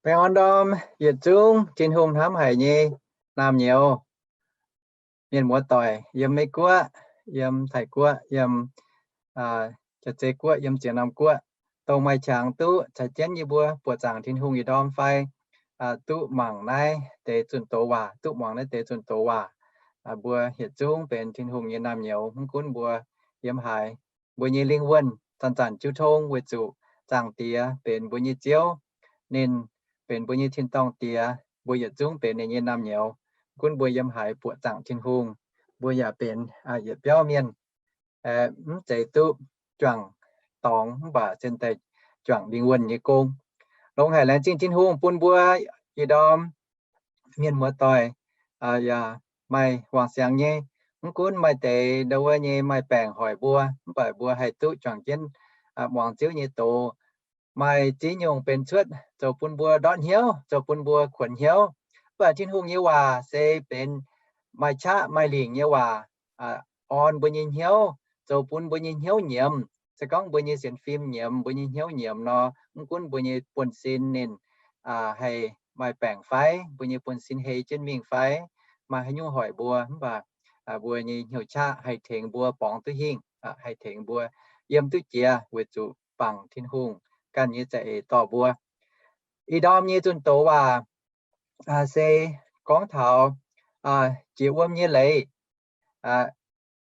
Baengh orn ndorm yietc zungv Tin-Hungh hnamv haic nyei naamh nyouz, mienh muoz-doic yiem Meiv Guoqv, yiem Taiv Guoqv, yiem Jaav-Zei Guoqv, yiem ziex norm guoqv, dongh maaih qangx duqv caux jienv yie mbuo buoqc zaangc Tin-Hungh yietc ndorm fai duqv mangc naaiv deix zunh doz waac, duqv muangx naaiv deix zunh doz waac. Mbuo yietc zungv benx Tin-Hungh nyei naamh nyouz, mv gunv mbuo yiem haaix, mbuo nyei lingh wuonh zanc-zanc jiu tong weic zuqc Zaangc Diex benx mbuo nyei Ziouv, ninh benx mbuo nyei tin-dorngh Diex, mbuo yietc zungv benx ninh nyei naamh nyouz. Mv gunv mbuo yiem haaix buoqc zaangc Tin-Hungh, mbuo yaac benx yietc biauv mienh, mv zeiz duqv juangc dorngx mv baac cingx daaih juangc lingh wuonh nyei gong. Longx haic, laengz zingh Tin-Hungh bun mbuo yietc ndorm mienh muoz-doic yaac maaih wangc siangx nyei. Mv gunv maaih deix ndau wuov nyei maaih baengc hoic mbuo, mv baac mbuo haih duqv juangc jienv muangx Ziouv nyei doz. Maaih ziex nyungc benx cuotv zoux bun mbuo ndortv hnyouv, zoux bun mbuo kuonx hnyouv. Mv baac Tin-Hungh nyei waac se benx maaih qaqv maaih lingc nyei waac, orn mbuo nyei hnyouv, zoux bun mbuo nyei hnyouv nyiemz. Se gorngv mbuo nyei sienx fim nyiemz, mbuo nyei hnyouv nyiemz nor, mv gunv mbuo nyei buonv-sin ninh haih maaih baengc fai, mbuo nyei buonv-sin hei jienv mingh fai, maaih haaix nyungc hoic mbuo, mv baac mbuo nyei hnyouv qaqv haih tengx mbuo borngz duqv hingh, haih tengx mbuo yiem duqv jiex weic zuqc bangc Tin-Hungh ganh nyei za'eix dorh mbuo. Ih ndorm nyei zunh doz waac se gorngv taux jiex wuom nyei leiz.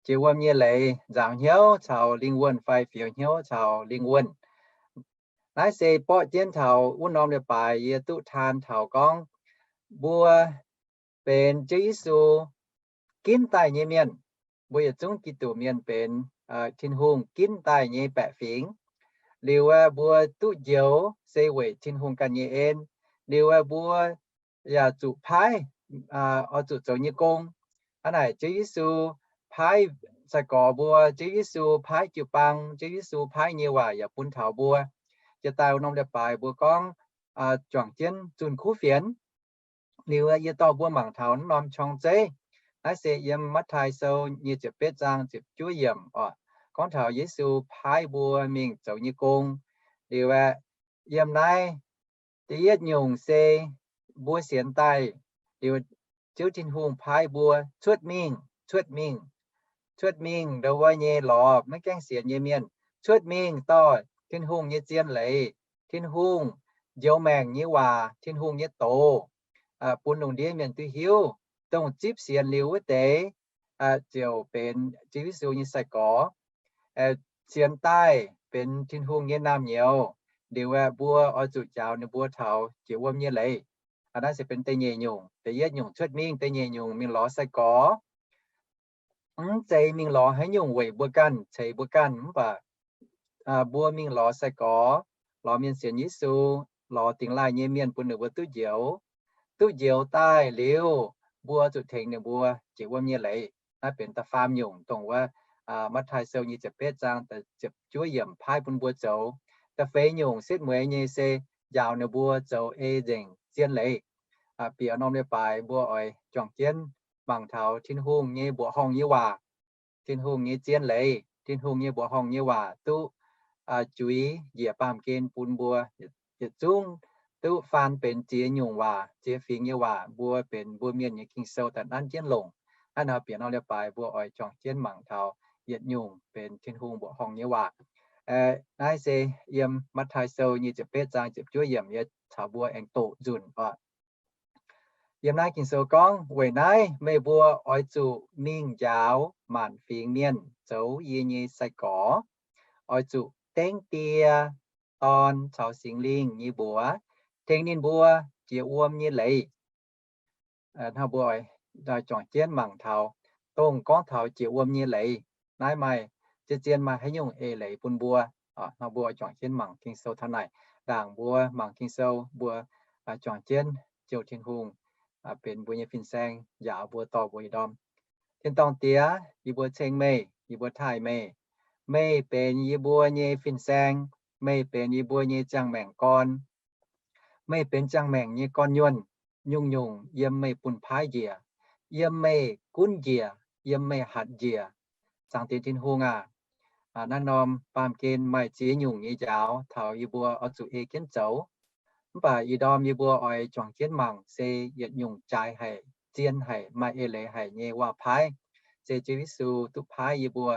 Jiex wuom nyei leiz, nzaaux hnyouv caux lingh wuonh fai fioux hnyouv caux lingh wuonh. Naaiv se borqv jienv taux wuov norm leiz-baaix yie duqv taan taux gorngv mbuo benx Ziouv Yesu ginv daaih nyei mienh. Mbuo yietc zungv Giduc mienh benx Tin-Hungh ginv daaih nyei baeqc fingx. Liuz aeqv, mbuo duqv njoux se weic Tin-Hungh ganh nyei en. Liuz aeqv, mbuo yaac zuqc paaiv oix zuqc zoux nyei gong. Hnangv naaic Ziouv Yesu paaiv sai-gorx mbuo, Ziouv Yesu paaiv jiu-baang, Ziouv Yesu paaiv nyei waac yaac bun taux mbuo. Jiex daaih wuov norm leiz-baaix mbuo gorngv juangc jienv zunh kuv fienx. Liuz yie dorh mbuo mangc taux naaiv norm qorng-zeiv. Naaiv se yiem Matv^tai Sou nyic ziepc betv zaang ziepc juov yiemc oc, gorngv taux Yesu paaiv mbuo mingh zoux nyei gong. Liuz aeqv, yiem naaiv da'yietv nyungc se mbuo sienx daaih, liuz Ziouv Tin-Hungh paaiv mbuo cuotv mingh, cuotv mingh, cuotv mingh ndau wuov nyei lorz maiv gaengh sienx nyei mienh, cuotv mingh dorh Tin-Hungh nyei zien leiz, Tin-Hungh njoux maengc nyei waac, Tin-Hungh nyei doz, bun lungh ndiev mienh duqv hiuv. Dongh zipv sienx liuz wuov deix ziouc benx Ziouv Yesu nyei sai-gorx. Sienx daaih benx Tin-Hungh nyei naamh nyouz. Liuz aeqv, mbuo oix zuqc njaaux ninh mbuo taux jiex wuom nyei leiz. Naaiv se benx da'nyeic nyungc. Da'yietv nyungc cuotv mingh, da'nyeic nyungc mingh lorz sai-gorx. Mv zeiz mingh lorz haaix nyungc weic mbuo ganh, ceix mbuo ganh, mv baac mbuo mingh lorz sai-gorx, lorz mienh sienx Yesu, lorz dingx laaih nyei mienh bun ninh mbuo duqv njoux. Duqv njoux daaih liuz, mbuo zuqc tengx ninh mbuo jiex wuom nyei leiz. Naaiv benx da'faam nyungc dongh wuov Matv^tai Sou nyic ziepc betv zaang ziepc juov yiemc paaiv bun mbuo zoux. Da'feix nyungc setv mueiz nyei se njaaux ninh mbuo zoux ei nzengc zien leiz. Bieqc norm leiz-baaix mbuo oix juangc jienv mangc taux Tin-Hungh nyei mbuoqc horngh nyei waac, Tin-Hungh nyei zien leiz, Tin-Hungh nyei mbuoqc horngh nyei waac duqv juix njiec baamh gen bun mbuo yietc zungv duqv faan benx ziex nyungc waac, ziex fingx nyei waac, mbuo benx mbuo mienh nyei Ging-Sou daaih nanv jienv longc. Naaiv nor bieqc norm leiz-baaix mbuo oix juangc jienv mangc taux yietc nyungc benx Tin-Hungh mbuoqc horngh nyei waac. Naaiv se yiem Matv^tai Sou nyic ziepc betv zaang ziepc juov yiemc, yie caux mbuo aengx doqc nzunc oc. Yiem naaiv Ging-Sou gorngv, weic naaiv meih mbuo oix zuqc mingh njaaux maanc fingx mienh zoux yie nyei sai-gorx. Oix zuqc dengv Die, Dorn caux Singx Lingh nyei mbuox tengx ninh mbuo jiex wuom nyei leiz. Hnangv mbuo juangc jienv mangc taux dongh gorngv taux jiex wuom nyei leiz. Naaiv maaih, zien-zien maaih haaix nyungc eix leiz bun mbuo. Hnangv mbuo juangc jienv mangc Ging-Sou taux naaic. Ndaangc mbuo mangc Ging-Sou mbuo juangc jienv ziouc Tin-Hungh benx mbuo nyei fin-saeng, njaaux mbuo, dorh mbuo yietc ndorm. Tin-dorngh Diex, yie mbuo ceng meih, yie mbuo taaih meih. Meih benx yie mbuo nyei fin-saeng. Meih benx yie mbuo nyei ziangh maengc gorn. Meih benx ziangh maengc nyei gorn-nyuonh. Nyungc-nyungc yiem meih bun paaiv njiec, yiem meih gunv njiec, yiem meih hatc njiec. Zaangc Diex Tin-Hungh aac, naaiv norm baamh gen maaih ziex nyungc nyei njaaux taux yie mbuo oix zuqc ei jienv zoux. Mv baac ih ndorm yie mbuo oix juangc jienv mangc se yietc nyungc jaaix haic, zien haic, maaih eix leiz haic nyei waac-paaiv. Se Ziouv Yesu duqv paaiv yie mbuo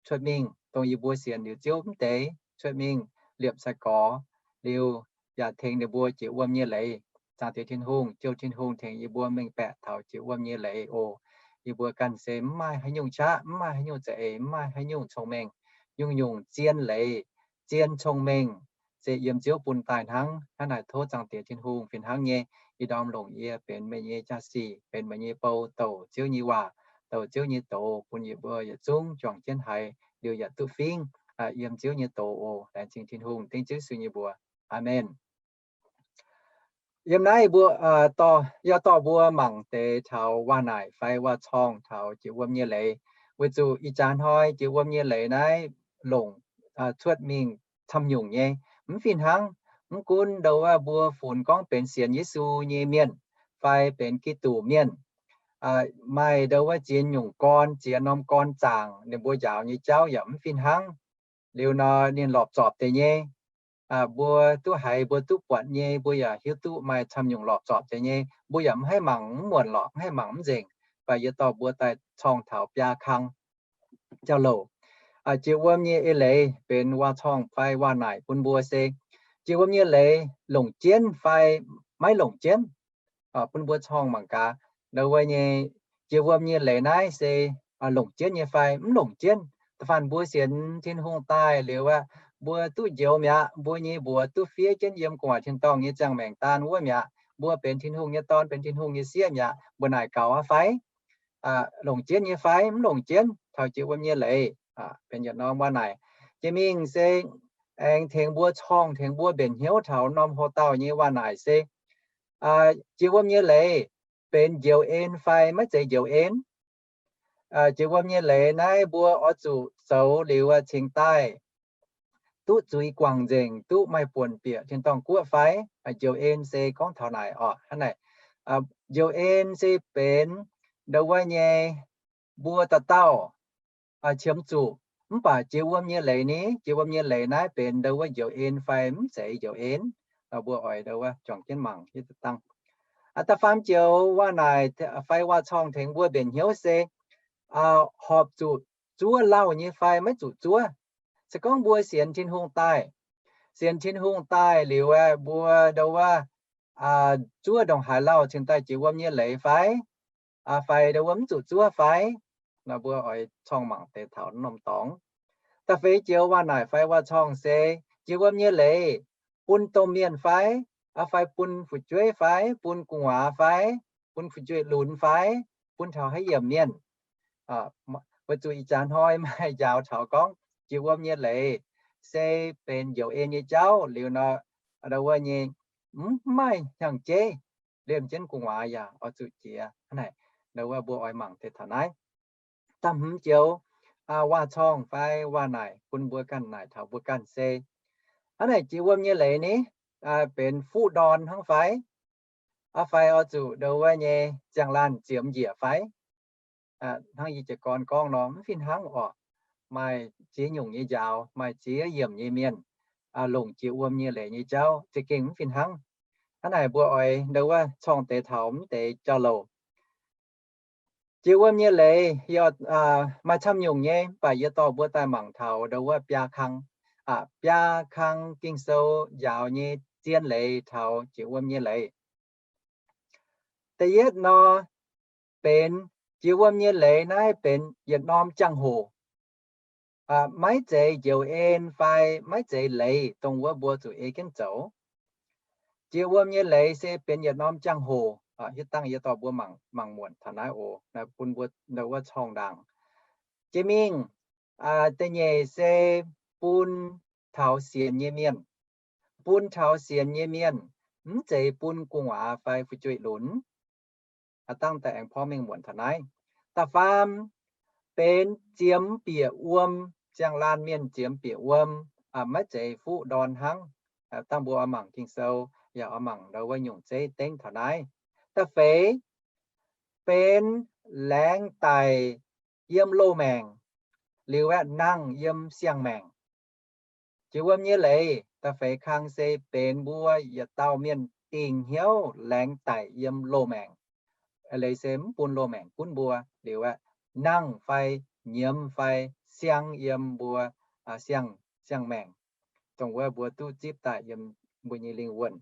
cuotv mingh, dongh yie mbuo sienx liuz Ziouv mv deix cuotv mingh liepc sai-gorx liuz, yaac tengx ninh mbuo jiex wuom nyei leiz. Zaangc Diex Tin-Hungh, Ziouv Tin-Hungh tengx yie mbuo mengh baeqc taux jiex wuom nyei leiz oc. Yie mbuo ganh se mv maaih haaix nyungc qaqv, mv maaih haaix nyungc za'eix, mv maaih haaix nyungc cong-mengh. Nyungc-nyungc zien leiz, zien cong-mengh se yiem Ziouv bun daaih hnangv. Hnangv naaic tov Zaangc Diex Tin-Hungh fih hnangv nyei, ih ndorm longc yie benx meih nyei jaa-sic, benx meih nyei bou, douc Ziouv nyei waac, douc Ziouv nyei doz bun yie mbuo yietc zungv juangc jienv haiz liuz yaac duqv fingv yiem Ziouv nyei doz oc. Laengz zingh Tin-Hungh, dengv Ziouv Yesu nyei mbuox. Aamen. Yiem naaiv mbuo, yie dorh mbuo mangc deix taux waac-naaic fai waac-corngh taux jiex wuom nyei leiz, weic zuqc ih jaax hnoi jiex wuom nyei leiz naaiv longc cuotv mingh camv nyungc nyei. Mv fih hnangv, mv gunv ndo wuov mbuo funx gorngv benx sienx Yesu nyei mienh fai benx Giduc mienh, maaih ndo wuov ziex nyungc gorn, ziex norm gorn zaangc, ninh mbuo njaaux nyei jauv yaac mv fih hnangv. Liuz nor ninh lorpc zorpc deix nyei. Mbuo duqv haiz, mbuo duqv buatc nyei, mbuo yaac hiuv duqv maaih camv nyungc lorpc zorpc deix nyei. Mbuo yaac mv haih mangc mv muonc lorqc, mv haih mangc mv nzengc. Mv baac yie dorh mbuo daaih corngh taux biaa kang jauv-louc. Jiex wuom nyei eix leiz benx waac-corngh fai waac-naaic bun mbuo se, jiex wuom nyei leiz longc jienv fai maiv longc jienv. Bun mbuo corngh mangc gaax, ndo wuov nyei, jiex wuom nyei leiz naaiv se longc jienv nyei fai mv longc jienv. Da'faanh mbuo sienx Tin-Hungh daaih liuz aqv, mbuo duqv njoux mi'aqv, mbuo nyei mbuox duqv fiev jienv yiem gu'nguaaic tin-dorngh nyei ziangh maengc daan wuov mi'aqv, mbuo benx Tin-Hungh nyei dorn, benx Tin-Hungh nyei sieqv mi'aqv, mbuo naaic gaux aqv fai? Longc jienv nyei fai mv longc jienv taux jiex wuom nyei leiz? Benx yietc norm waac-naaic. Jiex mingh se aengx tengx mbuo corngh, tengx mbuo mbenc hnyouv taux norm hoc-dauh nyei waac-naaic se, jiex wuom nyei leiz benx njoux en fai maiv zeiz njoux en? Jiex wuom nyei leiz naaiv mbuo oix zuqc zoux liuz cingx daaih duqv zuiz guangc nzengc, duqv maaih buonc bieqc tin-dorngh guoqv fai? Njoux en se gorngv taux naaic orqc. Hnangv naaic, njoux en se benx ndo wuov nyei mbuo dauh dauh qiemx zuqc. Mv baac jiex wuom nyei leiz ni, jiex wuom nyei leiz naaiv benx ndo wuov njoux en fai mv zeiz njoux en? Mbuo oix ndo wuov juangc jienv mangc hiuv dangh. Da'faam joux waac-naaic fai waac-corngh tengx mbuo mbenc hnyouv se horpc zuqc zuov lauh nyei fai maiv zuqc zuov. Se gorngv mbuo sienx Tin-Hungh daaih, sienx Tin-Hungh daaih liuz aeqv, mbuo ndo wuov zuov ndongc haaix lauh cingx daaih jiex wuom nyei leiz fai? Fai ndo wuov mv zuqc zuov fai? Nor mbuo oix corngh mangc deix taux norm dorngx. Da'feix joux waac-naaic fai waac-corngh se jiex wuom nyei leiz bun domh mienh fai? Fai bun fu'jueiv fai bun gu'nguaaz fai bun fu'jueiv lunx fai bun taux haaix yiemc mienh? Weic zuqc ih jaax hnoi maaih njaaux taux gorngv jiex wuom nyei leiz se benx njoux en nyei jauv liuz nor, ndo wuov nyei mv maaih hnyangx-jeiv, liemh jienv gu'nguaaz yaac oix zuqc jiex. Hnangv naaic, ndo wuov mbuo oix mangc deix taux naaiv. Da'hmz joux waac-corngh fai waac-naaic bun mbuo ganh naaic taux mbuo ganh se, hnangv naaic jiex wuom nyei leiz ni, benx fuqv ndorn hnangv fai? Fai oix zuqc ndo wuov nyei ziangh laanh ziemx njiec fai? Hnangv yie jiez gorn gorngv nor, mv fih hnangv orqc. Maaih ziex nyungc nyei njaaux, maaih ziex yiemc nyei mienh longc jiex wuom nyei leiz nyei jauv za'gengh mv fih hnangv. Hnangv naaic mbuo oix ndo wuov corngh deix taux mv deix jauv-louc. Jiex wuom nyei leiz maaih camv nyungc nyei, mv baac yie dorh mbuo daaih mangc taux ndo wuov biaa kang, biaa kang Ging-Sou njaaux nyei zien leiz taux jiex wuom nyei leiz. Da'yietv nor, benx jiex wuom nyei leiz naaiv benx yietc norm jangx-hoc. Maiv zeiz njoux en fai maiv zeiz leiz dongh wuov mbuo zuqc ei jienv zoux. Jiex wuom nyei leiz se benx yietc norm jangx-hoc. Hiuv dangh yie dorh mbuo mangc muonc taux naaiv oc, bun mbuo ndo wuov corngh ndaangc. Jiex mingh, da'nyeic se bun taux sienx nyei mienh. Bun taux sienx nyei mienh, mv zeiz bun gu'nguaaz fai fu'jueiv lunx. Dangh daaih aengx porv mengh muonc taux naaiv. Da'faam benx ziemx bieqc wuom, ziangh laanh mienh ziemx bieqc wuom, maiv zeiz fuqv ndorn hnangv. Dangh mbuo oix mangc Ging-Sou yaac oix mangc ndo wuov nyungc zeiv dengv taux naaiv. Da'feix benx laengz daic yiem loz-maengc liuz aeqv, nangh yiem siang-maengc. Jiex wuom nyei leiz Da'feix kang se benx mbuo yietc dauh mienh dingc hnyouv laengz daic yiem loz-maengc. Leiz se mv bun loz-maengc gunv mbuo liuz aqv, nangh fai nyiemz fai siang yiem mbuo siang, siang-maengc, dongh wuov mbuo duqv zipv daaih yiem mbuo nyei lingh wuonh.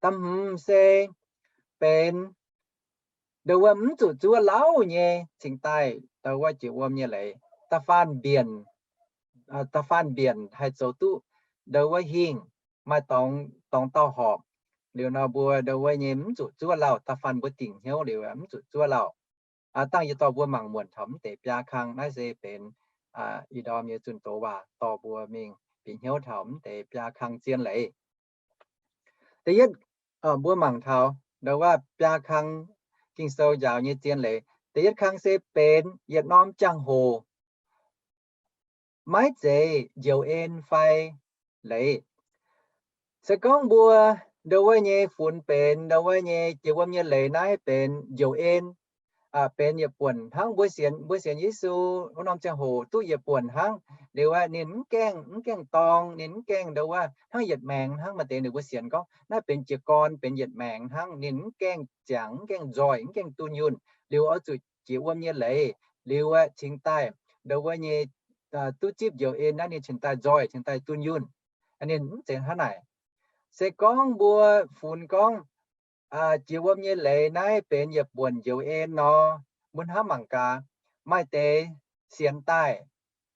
Da'hmz se benx ndau wuov mv zuqc zuov lauh nyei cingx daaih ndau wuov jiex wuom nyei leiz. Da'faanh mbienc, da'faanh mbienc haih zoux duqv ndau wuov hingh, maaih dorngx, dorngx dauh horpc. Liuz nor mbuo ndau wuov nyei mv zuqc zuov lauh. Da'faanh mbuo dingc hnyouv liuz mv zuqc zuov lauh. Dangh yie dorh mbuo mangc muonc taux mv deix biaa kang. Naaiv se benx ih ndorm nyei zunh doz waac dorh mbuo mingh bieqc hnyouv taux mv deix biaa kang zien leiz. Da'yietv, mbuo mangc taux ndau wuov biaa kang Ging-Sou njaaux nyei zien leiz. Da'yietv kang se benx yietc norm jangx-hoc maiv zeiz njoux en fai leiz. Se gorngv mbuo ndau wuov nyei funx benx ndau wuov nyei jiex wuom nyei leiz naaiv benx njoux en, benx yietc buonc hnangv mbuo sienx, mbuo sienx Yesu wuov norm ziangh hoc duqv yietc buonc hnangv. Liuz aqv, ninh mv gaengh, mv gaengh dorng, ninh mv gaengh ndau wuov hnangv yietc maengx hnangv maaih deix ninh mbuo sienx gorngv naaiv benx jiez gorn, benx yietc maengx hnangv, ninh mv gaengh ziangx, mv gaengh nzoih, mv gaengh dunh yunh. Liuz oix zuqc jiex wuom nyei leiz, liuz aqv, cingx daaih ndau wuov nyei duqv zipv njoux en naaiv ninh cingx daaih nzoih, cingx daaih dunh yunh. Ninh mv zeiz hnangv naaic. Se gorngv mbuo funx gorngv jiex wuom nyei leiz naaiv benx yietc buonc njoux en nor, mbuo hnamv mangc gaax, maaih deix sienx daaih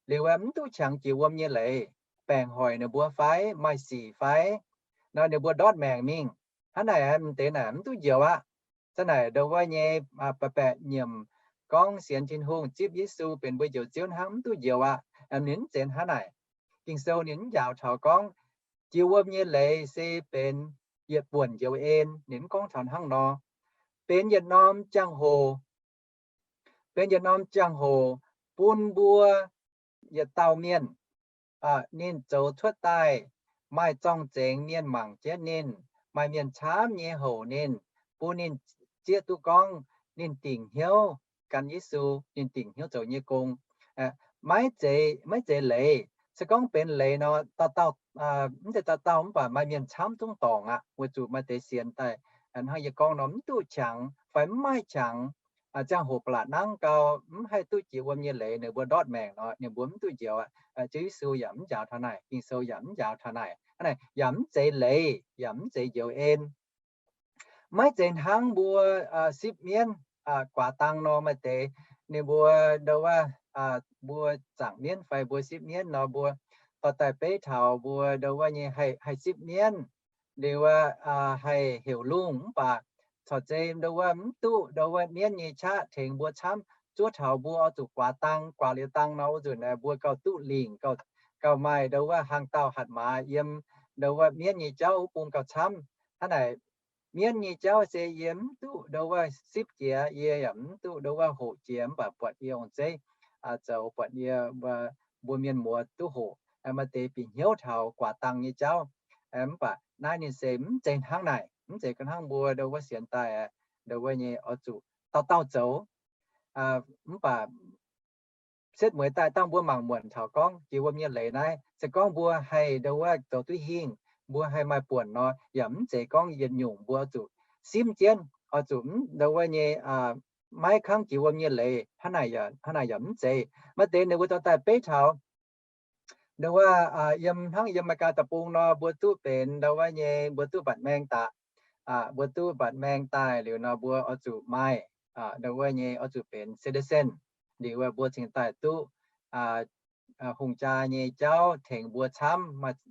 liuz aqv, mv duqv qangx jiex wuom nyei leiz, baengc hoic ninh mbuo fai maaih sic fai nor ninh mbuo ndortv maengc mingh. Hnangv naaic, mv deix naaic mv duqv njoux aqv. Za'naaic ndau wuov nyei baeqc baeqc nyiemc gorngv sienx Tin-Hungh, zipv Yesu benx mbuo Njoux Ziouv hnangv, mv duqv njoux aqv. Ninh mv zeiz hnangv naaic. Ging-Sou ninh mv njaaux taux gorngv jiex wuom nyei leiz se benx yietc buonc njoux en, ninh mv gorngv taux hnangv nor. Benx yietc norm jangx-hoc, benx yietc norm jangx-hoc bun mbuo yietc dauh mienh, ninh zoux cuotv daaih, maaih zorng-zengx mienh mangc jienv ninh, maaih mienh camv nyei houc ninh, bun ninh zieqv duqv gorngv ninh dingc hnyouv gan Yesu, ninh dingc hnyouv zoux nyei gong. Maiv zeiz, maiv zeiz leiz. Se gorngv benx leiz nor, dauh dauh, mv zeiz dauh dauh mv baac maaih mienh camv zungv dorngc aqv, weic zuqc maaih deix sienx daaih hnangv yie gorngv nor mv duqv qangx fai mv maaih qangx, ziangh hoc ba'laqc nangv gau, mv haih duqv jiex wuom nyei leiz, ninh mbuo ndortv maengc nor, ninh mbuo mv duqv njoux aqv. Ziouv Yesu yaac mv njaaux taux naaic, Ging-Sou yaac mv njaaux taux naaic. Hnangv naaic yaac mv zeiz leiz, yaac mv zeiz njoux en. Maiv zeiz hnangv mbuo sipv mienv guaax dang nor, maaih deix ninh mbuo ndau wuov, mbuo zaangc mienv fai mbuo sipv mienv nor, mbuo dorh daaih beiv taux mbuo ndau wuov nyei haih, haih sipv mienv, liuz haih heuc lungh mv baac corc zei ndau wuov mv duqv ndau wuov mienv nyei qaqv tengx mbuo camv. Zuov taux mbuo oix zuqc guaax dang, guaax liuz dang nor, wuov nzunc mbuo gauh duqv lingc, gauh, gauh maaih ndau wuov hlang dauh hatc maaz yiem ndau wuov mienv nyei jauv wuov bung gauh camv. Hnangv naaic, mienv nyei jauv se yie mv duqv ndau wuov sipv jiex, yie yaac mv duqv ndau wuov hoqc jiex, mv baac buatc yie ong-zeiv zoux buatc yie, mbuo mienh muoz duqv hoqc. Maaih deix bieqc hnyouv taux guaax dang nyei jauv. Mv baac naaiv ninh se mv zeiz hnangv naaic, mv zeiz ga'hnangv mbuo ndau wuov sienx daaih ndau wuov nyei oix zuqc dauh dauh zoux. Mv baac setv mueiz daaih dangh mbuo mangc muonc taux gorngv jiex wuom nyei leiz naaiv, se gorngv mbuo haih ndau wuov zoux duqv hingh, mbuo haih maaih buonc nor, yaac mv zeiz gorngv yietc nyungc mbuo zuqc simv jienv, oix zuqc ndau wuov nyei maiv kangv jiex wuom nyei leiz. Hnangv naaic yaac mv zeiz. Maaih deix ninh mbuo dorh daaih beiv taux ndau wuov yiem, hnangv yiem Meigaa deic-bung nor, mbuo duqv benx ndau wuov nyei, mbuo duqv mbatc maeng daaih, mbuo duqv mbatc maeng daaih liuz nor, mbuo oix zuqc maaih ndau wuov nyei, oix zuqc benx citizen. Liuz mbuo cingx daaih duqv hungh jaa nyei jauv tengx mbuo camv,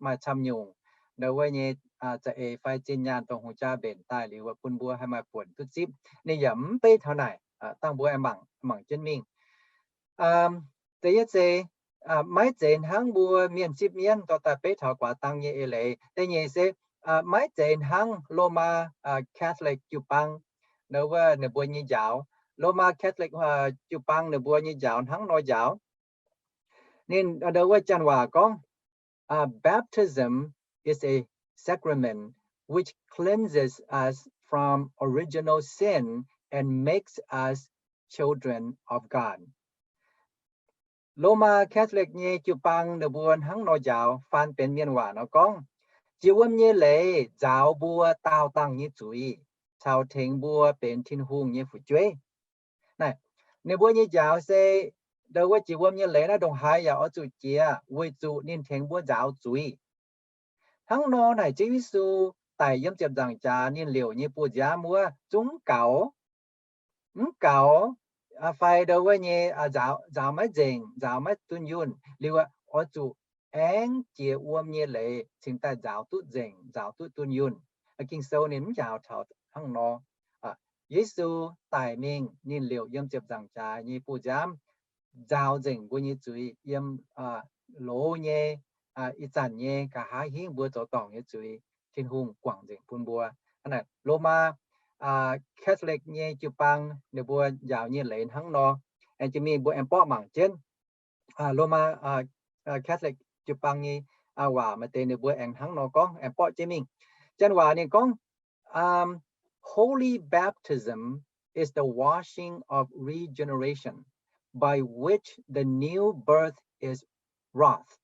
maaih camv nyungc ndau wuov nyei za'eix fai zinh nyaanh dongh hungh jaa mbenc daaih liuz bun mbuo haih maaih buonc duqv zipv. Ninh yaac mv beiv taux naaic. Dangh mbuo aengx mangc, mangc jienv mingh. Da'yietv se maiv zeiz hnangv mbuo mienh sipv mienv dorh daaih beiv taux guaax dang nyei eix leiz. Da'nyeic se maiv zeiz hnangv Lomaa Catholic jiu-baang, ndau wuov ninh mbuo nyei njaaux. Lomaa Catholic jiu-baang ninh mbuo nyei njaaux hnangv nor njaaux. Ninh ndau wuov janx waac gorngv, baptism is a sacrament which cleanses us from original sin and makes us children of God. Lomaa Catholic nyei jiu-baang ninh mbuo hnangv nor njaaux, faan benx mienh waac nor gorngv, jiex wuom nyei leiz nzaaux mbuo daauh dangh nyei zuiz, caux tengx mbuo benx Tin-Hungh nyei fu'jueiv. Naaiv, ninh mbuo nyei njaaux se, ndo wuov jiex wuom nyei leiz naaiv ndongc haaix yaac oix zuqc jiex, weic zuqc ninh tengx mbuo nzaaux zuiz. Hnangv nor naaic Ziouv Yesu daic yiem ziepc nzaangc jaax, ninh liouc nyei buoz-nziaamv wuov zungv mv gaux, mv gaux, fai ndo wuov nyei nzaaux maiv nzengc, nzaaux maiv dunh yunh liuz, oix zuqc aengx jiex wuom nyei leiz cingx daaih nzaaux duqv nzengc, nzaaux duqv dunh yunh. Ging-Sou ninh mv njaaux taux hnangv nor. Yesu daic mingh, ninh liouc yiem ziepc nzaangc jaax nyei buoz-nziaamv, nzaaux nzengc mbuo nyei zuiz yiem loz nyei, ih zanc nyei, nqa'haav hingv mbuo zoux dorngc nyei zuiz, Tin-Hungh guangc nzengc bun mbuo. Hnangv naaic Lomaa Catholic nyei jiu-baang ninh mbuo njaaux nyei leiz hnangv nor. Aengx jiex mingh mbuo aengx borqv mangc jienv Lomaa Catholic jiu-baang nyei waac maaih deix ninh mbuo aengx hnangv nor gorngv, aengx borqv jienv mingh. Janx waac ninh gorngv, Holy baptism is the washing of regeneration, by which the new birth is wrought.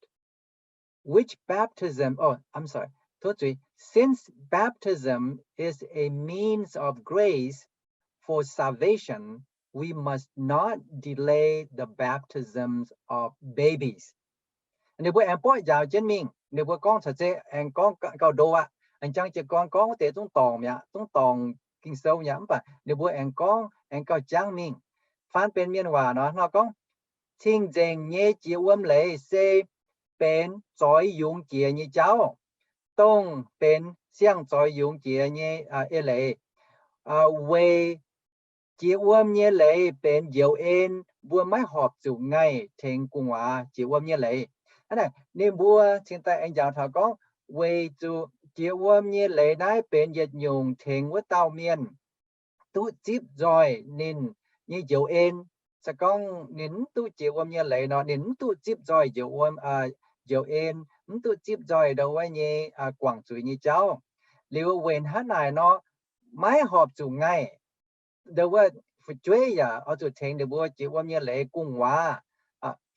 Which baptism, oh, I'm sorry, โทษที, since baptism is a means of grace for salvation, we must not delay the baptisms of babies. Ninh mbuo aengx borqv njaaux jienv mingh, ninh mbuo gorngv caux se aengx gorngv gauh ndo aqv. Aengx jangx jiez gorn gorngv wuov deix zungv dorngc mi'aqv, zungv dorngc Ging-Sou mi'aqv, mv baac ninh mbuo aengx gorngv aengx gauh jangv mingh. Faan benx mienh waac nor, nor gorngv, cing-nzengc nyei jiex wuom leiz se benx zoix yungz jiex nyei jauv, dongh benx siang-zoix yungz jiex nyei eix leiz, weic jiex wuom nyei leiz benx njoux en, mbuo maiv horpc zuqc ngaih tengx gu'nguaaz jiex wuom nyei leiz. Hnangv naaic ninh mbuo cingx daaih aengx njaaux taux gorngv, weic zuqc jiex wuom nyei leiz naaiv benx yietc nyungc tengx wuov dauh mienh duqv zipv nzoih ninh nyei njoux en. Se gorngv ninh mv duqv jiex wuom nyei leiz nor, ninh mv duqv zipv nzoih njoux wuom, njoux en, mv duqv zipv nzoih ndo wuov nyei guangc zuiz nyei jauv. Liuz weic hnangv naaic nor, maiv horpc zuqc ngaih. Ndo wuov fu'jueiv yaac oix zuqc tengx ninh mbuo jiex wuom nyei leiz gu'nguaaz.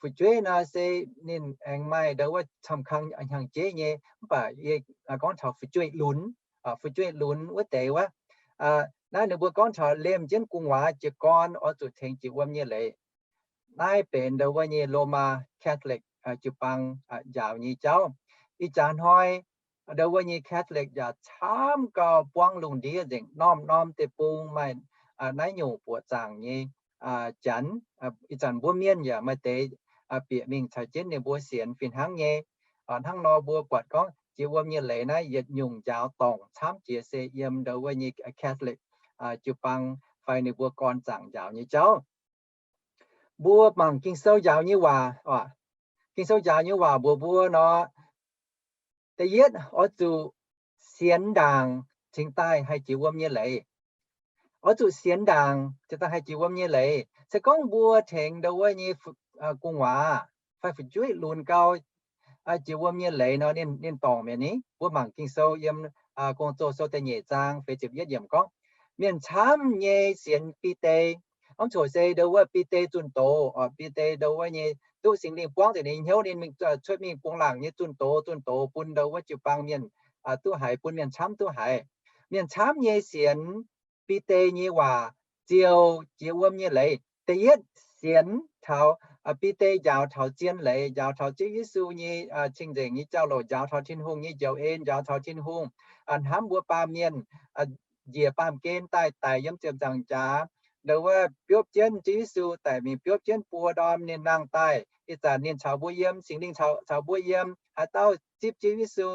Fu'jueiv nor se ninh aengx maaih ndo wuov camv kang hnyangx-jeiv nyei, mv baac yie gorngv taux fu'jueiv-lunx, fu'jueiv-lunx wuov deix wuov. Naaiv ninh mbuo gorngv taux liemh jienv gu'nguaaz jiez gorn oix zuqc tengx jiex wuom nyei leiz. Naaiv benx ndo wuov nyei Lomaa Catholic jiu-baang njaaux nyei jauv. Ih jaax hnoi ndo wuov nyei Catholic yaac camv gauh buangv lungh ndiev nzengc, norm-norm deic-bung maaih naaiv nyungc buoqc zaangc nyei janx. Ih zanc mbuo mienh yaac maaih deix bieqc mingh caux jienv ninh mbuo sienx fih hnangv nyei. Hnangv nor mbuo buatc gorngv jiex wuom nyei leiz naaiv yietc nyungc njaaux dorngc camv jiex se yiem ndo wuov nyei Catholic jiu-baang fai ninh mbuo gorn zaangc njaaux nyei jauv. Mbuo mangc Ging-Sou njaaux nyei waac, Ging-Sou njaaux nyei waac mbuox mbuo nor, da'yietv oix zuqc sienx ndaangc cingx daaih haih jiex wuom nyei leiz. Oix zuqc sienx ndaangc cingx daaih haih jiex wuom nyei leiz. Se gorngv mbuo tengx ndo wuov nyei gu'nguaaz fai fu'jueiv lunx gau jiex wuom nyei leiz nor, ninh dorngc mi'aqv ni. Mbuo mangc Ging-Sou yiem Gong-Zoh Sou da'nyeic zaang feix ziepc yietv yiemc gorngv, mienh camv nyei sienx Bide. Mv coc se ndo wuov Bide zunh doz, Bide ndo wuov nyei duqv Singx Lingh buangv deix nyei hnyouv ninh mingh cuotv mingh bungx laangc nyei zunh doz, zunh doz bun ndo wuov jiu-baang mienh duqv haiz, bun mienh camv duqv haiz. Mienh camv nyei sienx Bide nyei waac ziouc jiex wuom nyei leiz. Da'yietv sienx taux Bide njaaux taux zien leiz, njaaux taux Ziouv Yesu nyei cing-nzengc nyei jauv-louc, njaaux taux Tin-Hungh nyei njoux en, njaaux taux Tin-Hungh hnamv mbuo baamh mienh, njiec baamh gen daaih daic yiem ziepc nzaangc jaax, ndo wuov biopv jienv Ziouv Yesu daic mingh, biopv jienv buo ndorm ninh nangh daaih, ih zanc ninh caux mbuo yiem, Singx Lingh caux mbuo yiem. Haaix dauh zipv Ziouv Yesu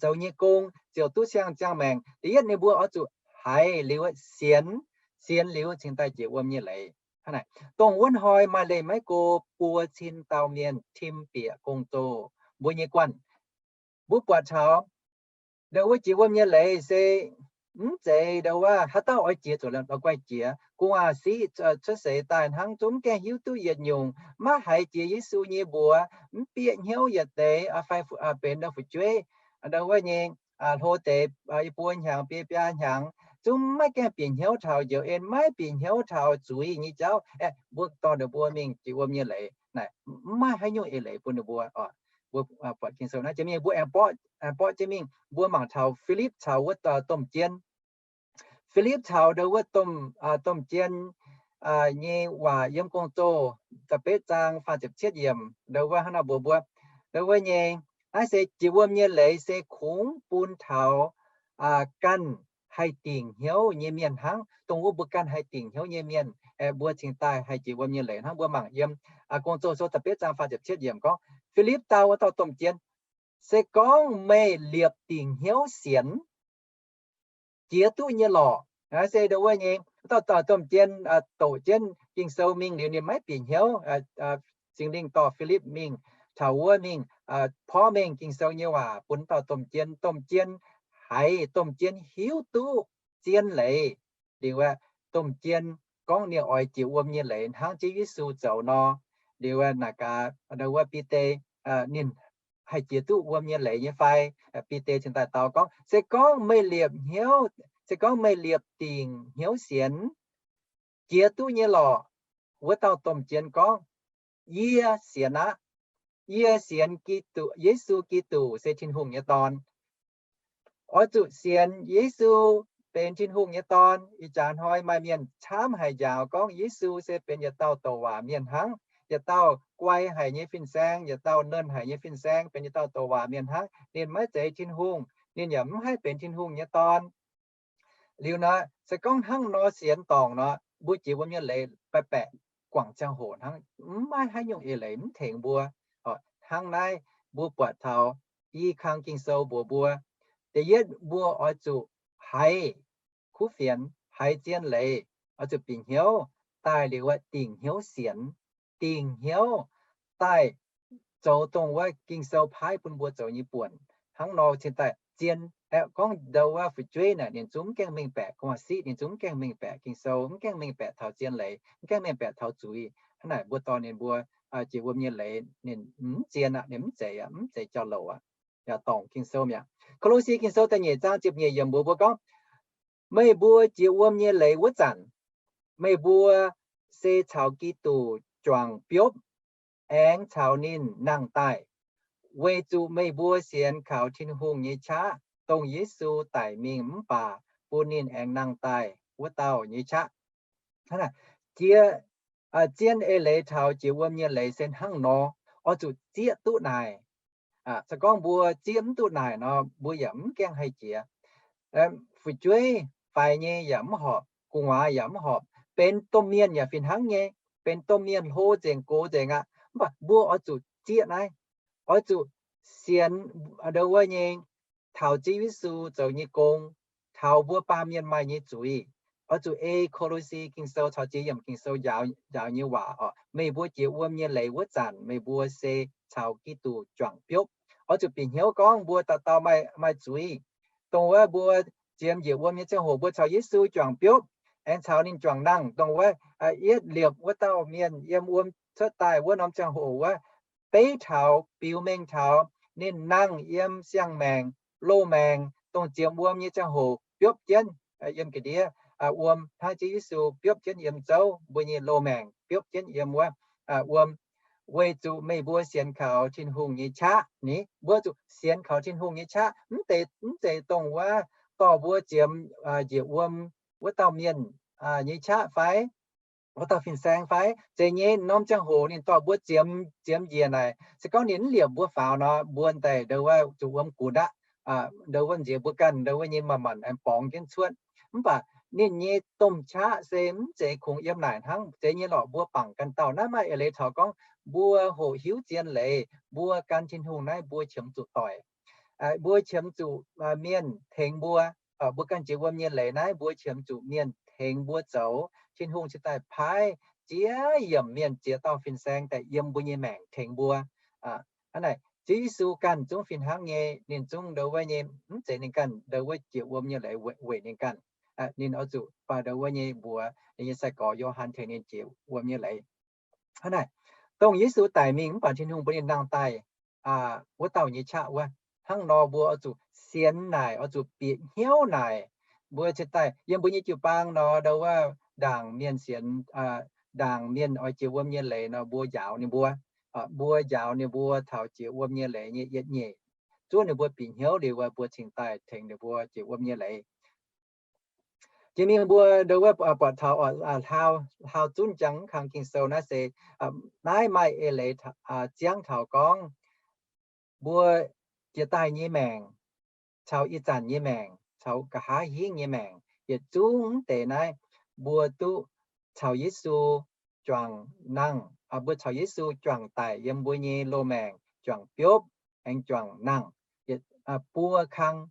zoux nyei gong ziouc duqv siang-ziangh maengc. Da'yietv ninh mbuo oix zuqc haiz liuz sienx, sienx liuz cingx daaih jiex wuom nyei leiz. Dongh wuov hnoi maaih leih maiv go buo cin dauh mienh tim bieqc gong-zoh mbuo nyei guanh. Mbuo buatc taux ndo wuov jiex wuom nyei leiz se mv zeiz ndo wuov haaix dauh oix jiex zuqc la'guaih jiex. Gu'nguaaz-siqv cuotv seix daaih hnangv zungv mv gaengh hiuv duqv yietc nyungc, maiv haiz jiex Yesu nyei mbuox, mv bieqc hnyouv yietc deix fai benx ndo fu'jueiv, ndo wuov nyei hlo deix i buo hnyangx biei biaa hnyangx, zungv maiv gaengh bieqc hnyouv taux njoux en, maiv bieqc hnyouv taux zuiz nyei jauv. Aeqv, mbuo dorh ninh mbuo mingh jiex wuom nyei leiz. Naaic mv maaih haaix nyungc eix leiz bun ninh mbuo. Mbuo buatc Ging-Sou naaiv jiex mingh, mbuo aengx borqv, aengx borqv jiex mingh, mbuo mangc taux Filipv caux wuov dauh domh jien. Filipv caux ndo wuov domh, domh jien nyei waac yiem Gong-Zoh da'betv zaang faah ziepc cietv yiemc, ndo wuov hnangv naaiv mbuox mbuo, ndo wuov nyei, naaiv se jiex wuom nyei leiz se kungx bun taux ganh haih dingc hnyouv nyei mienh hnangv. Dongh wuov mbuo ganh haih dingc hnyouv nyei mienh, mbuo cingx daaih haih jiex wuom nyei leiz hnangv. Mbuo mangc yiem Gong-Zoh sou da'betv zaang faah ziepc cietv yiemc gorngv, Filipv dau wuov dauh domh jien, se gorngv meih liepc dingc hnyouv sienx, jiex duqv nyei lorqc. Naaiv se ndo wuov nyei, wuov dauh domh jien doqc jienv Ging-Sou mingh liuz ninh maiv bieqc hnyouv. Singx Lingh dorh Filipv mingh, taux wuov mingh porv mengh Ging-Sou nyei waac bun wuov dauh domh jien. Domh jien haiz, domh jien hiuv duqv zien leiz. Liuz aeqv, domh jien gorngv ninh oix jiex wuom nyei leiz hnangv Ziouv Yesu zoux nor. Liuz aeqv, naaic gaax ndo wuov Bide, ninh haih jiex duqv wuom nyei leiz nyei fai? Bide cingx daaih dau gorngv, se gorngv meih liepc hnyouv, se gorngv meih liepc dingc hnyouv sienx, jiex duqv nyei lorqc. Wuov dauh domh jien gorngv, yie sienx aqv. Yie sienx Giduc, Yesu Giduc se Tin-Hungh nyei Dorn. Oix zuqc sienx Yesu benx Tin-Hungh nyei Dorn. Ih jaax hnoi maaih mienh camv haic njaaux gorngv Yesu se benx yietc dauh douc waac mienh hnangv, yietc dauh guai haic nyei fin-saeng, yietc dauh nernh haic nyei fin-saeng, benx yietc dauh douc waac mienh hnangv. Ninh maiv zeiz Tin-Hungh, ninh yaac mv haih benx Tin-Hungh nyei Dorn. Liuz nor, se gorngv hnangv nor sienx dorngc nor, mbuo jiex wuom nyei leiz baeqc baeqc guangc ziangh hoc hnangv, mv maaih haaix nyungc eix leiz mv tengx mbuo. Hnangv naaiv mbuo buatc taux i kang Ging-Sou mbuox mbuo, da'yietv mbuo oix zuqc haiz kuv fienx, haiz zien leiz, oix zuqc bieqc hnyouv daaih liuz aeqv, dingc hnyouv sienx, dingc hnyouv daaih zoux dongh wuov Ging-Sou paaiv bun mbuo zoux nyei buonc. Hnangv nor cingx daaih zien aeqv, gorngv ndo wuov fu'jueiv naaic ninh zungv mv gaengh mengh baeqc, gu'nguaaz-siqv ninh zungv mv gaengh mengh baeqc Ging-Sou, mv gaengh mengh baeqc taux zien leiz, mv gaengh mengh baeqc taux zuiz. Hnangv naaic mbuo dorh ninh mbuo jiex wuom nyei leiz ninh mv zien aqv, ninh mv zeiz aqv, mv zeiz jauv-louc aqv. Yaac dorngc Ging-Sou mi'aqv. Ko^lo^si Ging-Sou da'nyeic zaang ziepc nyeic yiemc mbuox mbuo gorngv, meih mbuo jiex wuom nyei leiz wuov zanc, meih mbuo se caux Giduc juangc biopv aengx caux ninh nangh daaih, weic zuqc meih mbuo sienx kaux Tin-Hungh nyei qaqv, dongh Yesu daic mingh mv baac bun ninh aengx nangh daaih wuov dauh nyei qaqv. Jiex, zien eix leiz taux jiex wuom nyei leiz se hnangv nor, oix zuqc zieqv duqv naaic. Se gorngv mbuo zieqv mv duqv naaic nor, mbuo yaac mv gaengh haih jiex. Fu'jueiv faix nyei yaac mv horpc, gu'nguaaz yaac mv horpc, benx domh mienh yaac fih hnangv nyei, benx domh mienh hlo nzengc gox nzengc aqv. Mv baac mbuo oix zuqc zieqv naaiv, oix zuqc sienx ndo wuov nyei, taux Ziouv Yesu zoux nyei gong, taux mbuo baamh mienh maaih nyei zuiz. Oix zuqc ei Ko^lo^si Ging-Sou caux ziex yiemc Ging-Sou njaaux nyei waac oc, meih mbuo jiex wuom nyei leiz wuov zanc, meih mbuo se caux Giduc juangc biopv. Oix zuqc bieqc hnyouv gorngv mbuo dauh dauh maaih zuiz. Dongh wuov mbuo ziemx njiec wuom nyei ziangh hoc mbuo caux Yesu juangc biopv, aengx caux ninh juangc nangh. Dongh wuov yietv liepc wuov dauh mienh yiem wuom cuotv daaih wuov norm ziangh hoc wuov, beiv taux, biux mengh taux ninh nangh yiem siang-maengc, loz-maengc, dongh ziemx wuom nyei ziangh hoc biopv jienv, yiem ga'ndiev wuom hnangv Ziouv Yesu biopv jienv yiem zouv mbuo nyei loz-maengc, biopv jienv yiem wuov wuom, weic zuqc meih mbuo sienx kaux Tin-Hungh nyei qaqv ni. Mbuo zuqc sienx kaux Tin-Hungh nyei qaqv. Mv deix, mv zeiz dongh wuov dorh mbuo ziemx njiec wuom wuov dauh mienh nyei qaqv fai wuov dauh fin-saeng fai? Zeiz nyei, norm ziangh hoc ninh dorh mbuo ziemx, ziemx njiec naaic. Se gorngv ninh mv liepc mbuo faaux nor, mbuo daaih ndo wuov zuqc wuom gunx aqv. Ndo wuov nziex mbuo ganh ndo wuov nyei manc-manc aengx borngz jienv cuotv. Mv baac ninh nyei domh qaqv se mv zeiz kungx yiem naaic hnangv. Zeiz nyei lorqc, mbuo bangc ganh dauh. Naaiv maaih eix leiz taux gorngv mbuo hoqc hiuv zien leiz, mbuo gan Tin-Hungh naaiv mbuo qiemx zuqc doic. Mbuo qiemx zuqc mienh tengx mbuo. Mbuo ganh jiex wuom nyei leiz naaiv mbuo qiemx zuqc mienh tengx mbuo zoux. Tin-Hungh cingx daaih paaiv ziex yiemc mienh, ziex dauh fin-saeng daaih yiem mbuo nyei maengc tengx mbuo. Hnangv naaic, Ziouv Yesu ganh zungv fih hnangv nyei, ninh zungv ndo wuov nyei, mv zeiz ninh ganh ndo wuov jiex wuom nyei leiz weic ninh ganh. Ninh oix zuqc ndo wuov nyei mbuox ninh nyei sai-gorx Yo^han tengx ninh jiex wuom nyei leiz. Hnangv naaic, dongh Yesu daic mingh mv baac Tin-Hungh bun ninh nangh daaih wuov dauh nyei qaqv wuov. Hnangv nor mbuo oix zuqc sienx naaic, oix zuqc bieqc hnyouv naaic. Mbuo cingx daaih yiem mbuo nyei jiu-baang nor, ndo wuov ndaangc mienh sienx, ndaangc mienh oix jiex wuom nyei leiz nor, mbuo njaaux ninh mbuo. Mbuo njaaux ninh mbuo taux jiex wuom nyei leiz nyei yietc nyeic, zuov ninh mbuo bieqc hnyouv liuz, mbuo cingx daaih tengx ninh mbuo jiex wuom nyei leiz. Jiex mingh mbuo ndo wuov buatc taux hlauv zunv jangx kang Ging-Sou naaiv se, naaiv maaih eix leiz ziangv taux gorngv mbuo jiex daaih nyei maengc, caux ih zanc nyei maengc, caux nqa'haav hingv nyei maengc, yietc zungv deix naaiv mbuo duqv caux Yesu juangc nangh, mbuo caux Yesu juangc daic yiem mbuo nyei loz-maengc, juangc biopv, aengx juangc nangh. Buo kang,